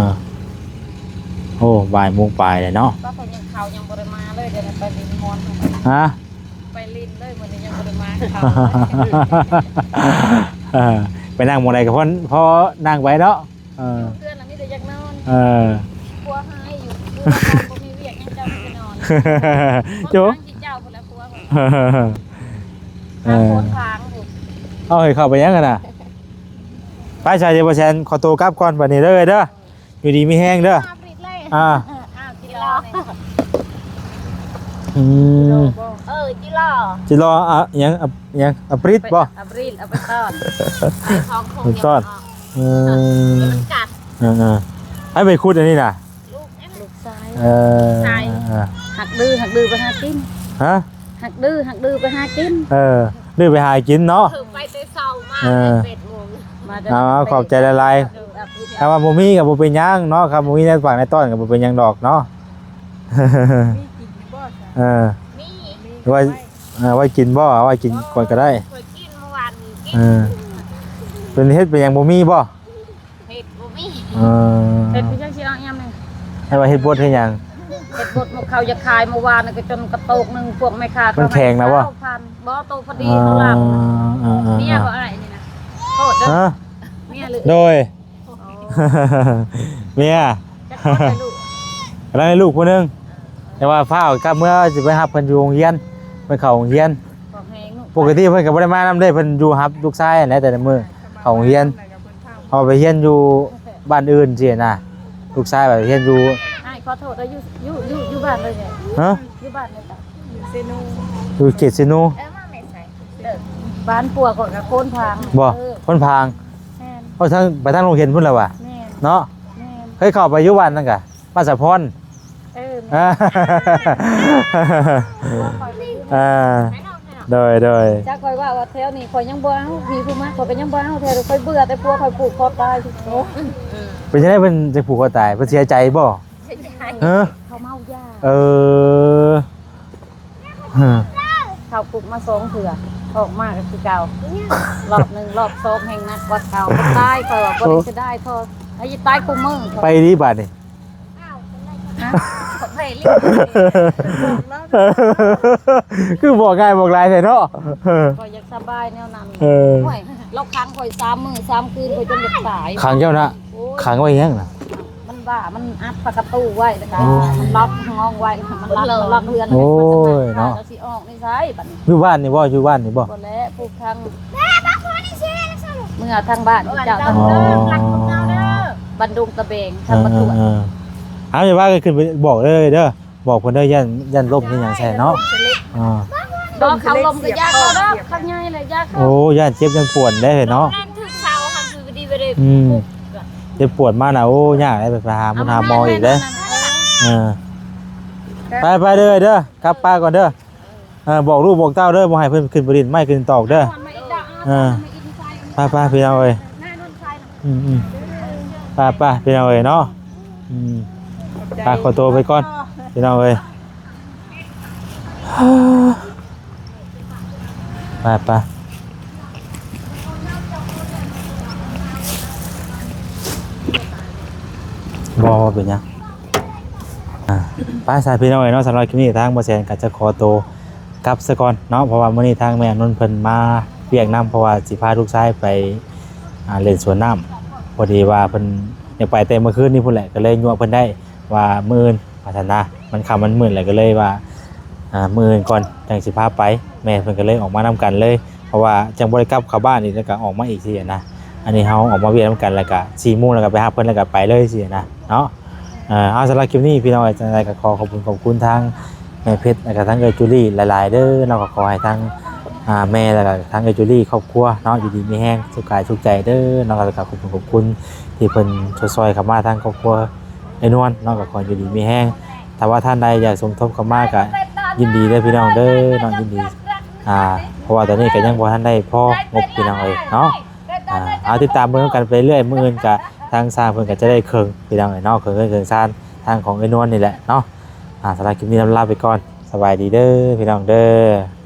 ໂອ້ ບ່າຍໂມງປາຍແລ້ວເນາະ ກໍເພິ່ນຍັງ ເຂົາຍັງບໍ່ໄດ້ມາເລີຍ ດຽວນີ້ໄປຫຼິ້ນມ່ວນ ຮະ ໄປຫຼິ້ນເລີຍ ມື້ນີ້ຍັງບໍ່ໄດ້ມາເຂົາ ເອີ ໄປນັ່ງໝ່ອງໃດກໍພໍ ພໍນັ່ງໄປເນາະ ເອີ ຢູ່ເຮືອນລະມີແຕ່ຢາກນອນ ເອີ ຜົວຮ້າຍຢູ່ ຢູ່ເຮືອນບໍ່ມີວຽກຫຍັງ ເຈົ້າໄປນອນ ໂຈະ ຄົນທາງທີ່ເຈົ້າພຸ້ນລະຜົວ ເອີ ຄົນທາງພຸ້ນ ເອົາໃຫ້ເຂົ້າໄປຫຍັງຫັ້ນນະ ໄປຊະ ດຽວບໍ່ແຊນຂໍໂຕກັບກ່ອນບັດນີ້ເດີ ເດີ ຢູ່ດີມີແຮງເດີ ອາບຣິດເລີຍ ອ່າ ອ້າວ ຈິລໍ ອືມ ເອີ ຈິລໍ ຈິລໍ ອ່າ ຫຍັງ ຫຍັງ ອາບຣິດບໍ່ ອາບຣິດ ເອົາໄປຕ້ອນ ເອົາໄປຕ້ອນ ເອີ ມັນກັດ ເອີໆ ໃຜໄປຂຸດອັນນີ້ນະ ລູກຊາຍ ເອີ ລູກຊາຍ ເອີ ຮັກດື້ ຮັກດື້ໄປຫາກິນ ຮະ ຮັກດື້ ຮັກດື້ໄປຫາກິນ ເອີ ດື້ໄປຫາກິນເນາະ ຄືໄປແຕ່ເຊົ້າມາ ເອີ ແປດໂມງ ມາແຕ່ ເອົາ ຂອບໃຈຫຼາຍໆ ຖ້າວ່າບໍ່ມີກໍບໍ່ເປັນຫຍັງເນາະ ຄັນບໍ່ມີແນວຝາກແນວຕ້ອນກໍບໍ່ເປັນຫຍັງດອກເນາະ ມີກິນຢູ່ບໍ່ຊະ ເອີ ມີ ໄວ້ ເອີ ໄວ້ກິນບໍ່ ເອົາໄວ້ກິນກ່ອນກໍໄດ້ ຂ້ອຍກິນມື້ວານນີ້ກິນ ເອີ ເປັນເຮັດເປັນຫຍັງບໍ່ມີບໍ່ ເຮັດບໍ່ມີ ເອີ ເຮັດຄືຈັ່ງຊິເອົາຍາມນີ້ ໃຫ້ວ່າເຮັດບົດເຮັດຫຍັງ ເຮັດບົດໝົກເຂົ້າຢາກຂາຍ ເມື່ອວານນີ້ກໍຈົນກະໂຕກໜຶ່ງ ພວກແມ່ຄ້າ ມັນແຂງນະບໍ່ ຊາວພັນ ບໍ່ ໂຕພໍດີ ເອີ ເຂົາລາວ ເອີ ເອີ ເອີ ເມຍບໍ່ອ້າຍນີ້ນະ ໂທດເດີ ຮະ ເມຍຫຼື ໂດຍ ອໍ ເມຍ ຈັກຄົນລະລູກ ກຳລັງໄດ້ລູກຜູ້ໜຶ່ງ ແຕ່ວ່າຟ້າວກັບເມືອ ຊິໄປຮັບເພິ່ນຢູ່ໂຮງຮຽນ ເພິ່ນເຂົ້າໂຮງຮຽນ ພວກແຮງລູກ ປົກກະຕິເພິ່ນກໍບໍ່ໄດ້ມານຳເດ້ ເພິ່ນຢູ່ຮັບລູກຊາຍຫັ້ນແຫຼະ ແຕ່ລະມື້ເຂົ້າໂຮງຮຽນ ເຮົາໄປຮຽນຢູ່ບ້ານອື່ນຊີ້ນະ ລູກຊາຍໄປຮຽນຢູ່ ອ້າຍຂໍໂທດເດີ ຢູ່ ຢູ່ ຢູ່ ຢູ່ບ້ານໃດແດ່? ຮະ? ຢູ່ບ້ານໃດ? ຢູ່ເຊໂນ ຢູ່ເຂດເຊໂນ ເອີ ມາແມ່ໃສ? ເອີ ບ້ານຜົວຂ້ອຍກໍໂພນພາງ ບໍ່? ເອີ ໂພນພາງ ແມ່ນ ໂອ້ ທາງ ໄປທາງໂຮງຮຽນພຸ້ນລະຫວາ? ແມ່ນ ເນາະ ແມ່ນ ເຄີຍເຂົ້າໄປຢູ່ບ້ານນັ້ນກະ ບ້ານສະພອນ ເອີ ແມ່ນ ອ່າ ໂດຍ ໂດຍ ຈັກຂ້ອຍວ່າ ວ່າແຖວນີ້ຂ້ອຍຍັງບໍ່ເອົາ ມີຜູ້ມາ ຂ້ອຍກໍຍັງບໍ່ເອົາ ແຖວຂ້ອຍເບື່ອແຕ່ຜົວຂ້ອຍຜູກຄໍຕາຍ ເປັນຈັ່ງໃດເພິ່ນຈຶ່ງຜູກຄໍຕາຍ ເພິ່ນເສຍໃຈບໍ່? ເສຍໃຈ ຮະ? ເຂົາເມົາຢາ ເອີ ເຂົ້າຄຸກມາສອງເທື່ອ ອອກມາກໍຄືເກົ່າ ລອບໜຶ່ງ ລອບສອງແຮ່ງໜັກກວ່າເກົ່າ ຕາຍ ຂ້ອຍວ່າບໍ່ໄດ້ເສຍດາຍ ເທົ່າໃຫ້ຕາຍຄູ່ມື້ ໄປດີບາດນີ້ ໄປລີ້ ຄືບອກງ່າຍບອກຫຼາຍແທ້ເນາະ ຂ້ອຍຢາກສະບາຍແນວນັ້ນ ເອີ ໂອ້ຍ ລາວຂັງຂ້ອຍສາມມື້ສາມຄືນ ຂ້ອຍຈົນຢາກຕາຍ ຂັງເຈົ້ານະ ໂອ້ຍ ຂັງໄວ້ຫຍັງນະ ມັນວ່າມັນອັດປະຕູໄວ້ ແລ້ວກໍ ໂອ້ ມັນລັອກຫ້ອງໄວ້ ມັນລັອກ ມັນລັອກເຮືອນ ໂອ້ຍເນາະ ຊິອອກ ໃສບັດນີ້ ຢູ່ບ້ານນີ້ບໍ່? ຢູ່ບ້ານນີ້ບໍ່? ບໍ່ແລ້ວ ຜູ້ທາງ ເມືອທາງບ້ານເຈົ້າ ອໍ ບ້ານດົງຕະແບງ ທາງບ້ານທວດ ເອີ ເອີ ເອີ ເອົາ ຢ່າວ່າກັນ ຂຶ້ນໄປບອກເລີຍເດີ ບອກເພິ່ນເດີ ຢ້ານ ຢ້ານລົ້ມ ຢ້ານຫຍັງໃສ່ເນາະ ອໍ ບໍ່ ເຂົາລົ້ມກໍຢ່າເຂົາດອກ ເຂົາໃຫຍ່ແລ້ວຢ່າເຂົາ ໂອ້ ຢ້ານເຈັບຢ້ານປວດເດ້ເນາະ ນັ້ນຖືກເສົາຫັ້ນຄືດີບໍ່ໄດ້ ອືມ ເຈັບປວດມານະ ໂອ້ ຍາກເດ້ ໄປຫາໝໍ ຫາໝໍອີກເດ້ ເອີ ເອີ ໄປ ໄປເດີ ເດີ ກັບປ່າກ່ອນເດີ ເອີ ບອກລູກບອກເຕົ້າເດີ ບໍ່ໃຫ້ເພິ່ນຂຶ້ນໄປຫຼິ້ນໄມ້ຂຶ້ນຕອກເດີ ເອີ ໄປໆ ພີ່ນ້ອງເອີຍ ອືມໆ ໄປໆ ພີ່ນ້ອງເອີຍເນາະ ອືມ ໄປ ຂໍໂຕໄປກ່ອນ ພີ່ນ້ອງເອີຍ ໄປໆ ບໍ່ເປັນຫຍັງ ອ່າ ໄປຊະ ພີ່ນ້ອງເອີຍເນາະ ສຳລັບຄລິບນີ້ທາງບໍ່ແສນກໍຈະຂໍໂຕ ກັບສາກ່ອນເນາະ ເພາະວ່າມື້ນີ້ທາງແມ່ອານົນເພິ່ນມາວຽກນຳ ເພາະວ່າຊິພາລູກຊາຍໄປ ອ່າ ຫຼິ້ນສວນນ້ຳ ພໍດີວ່າເພິ່ນຢາກໄປແຕ່ມື້ຄືນນີ້ພຸ້ນແຫຼະ ກໍເລີຍຍົວະເພິ່ນໄດ້ວ່າມື້ອື່ນວ່າຊັ້ນນະ ມັນຄ່ຳມັນມືດແລ້ວ ກໍເລີຍວ່າ ອ່າ ມື້ອື່ນກ່ອນຈັ່ງຊິພາໄປ ແມ່ເພິ່ນກໍເລີຍອອກມານຳກັນເລີຍ ເພາະວ່າຈັ່ງບໍ່ໄດ້ກັບເຂົ້າບ້ານອີກ ແລ້ວກໍອອກມາອີກຊີ້ນະ ອັນນີ້ເຮົາອອກມາວຽກນຳກັນ ແລ້ວກະສີ່ໂມງ ແລ້ວກະໄປຮັບເພິ່ນ ແລ້ວກະໄປເລີຍຊີ້ນະເນາະ. ເອີ ເອົາ ສຳລັບຄລິບນີ້ພີ່ນ້ອງເອີຍ ຈັ່ງໃດກໍຂໍຂອບຄຸນຂອບຄຸນທາງແມ່ເພັດ ແລ້ວກະທາງເອື້ອຍຈູລີຫຼາຍໆເດີເນາະ. ກໍຂໍໃຫ້ທາງ ອ່າ ແມ່ ແລ້ວກະທາງເອື້ອຍຈູລີຄອບຄົວເນາະ ຢູ່ດີມີແຮງ ສຸກກາຍສຸກໃຈເດີເນາະ. ແລ້ວກະຂອບຄຸນຂອບຄຸນທີ່ເພິ່ນຊ່ວຍໆເຂົ້າມາ ທາງຄອບຄົວອ້າຍນວນເນາະ ກໍຂໍຢູ່ດີມີແຮງ. ຖ້າວ່າທ່ານໃດຢາກສົມທົບເຂົ້າມາ ກໍຍິນດີເດີພີ່ນ້ອງເດີເນາະ ຍິນດີ ອ່າ ເພາະວ່າຕອນນີ້ກໍຍັງບໍ່ທັນໄດ້ພໍງົບພີ່ນ້ອງເອີຍເນາະ. ອ່າ ເອົາ ຕິດຕາມເບິ່ງນຳກັນໄປເລື້ອຍ ມື້ອື່ນກະທາງຊ່າງເພິ່ນກະຈະໄດ້ເຄິ່ງພີ່ນ້ອງເອີຍເນາະ ເຄິ່ງເຮືອນເຄິ່ງຊານທາງຂອງເອື້ອຍນວນນີ້ແຫຼະເນາະ. ອ່າ ສຳລັບຄລິບນີ້ລຳລາໄປກ່ອນ ສະບາຍດີເດີພີ່ນ້ອງເດີ.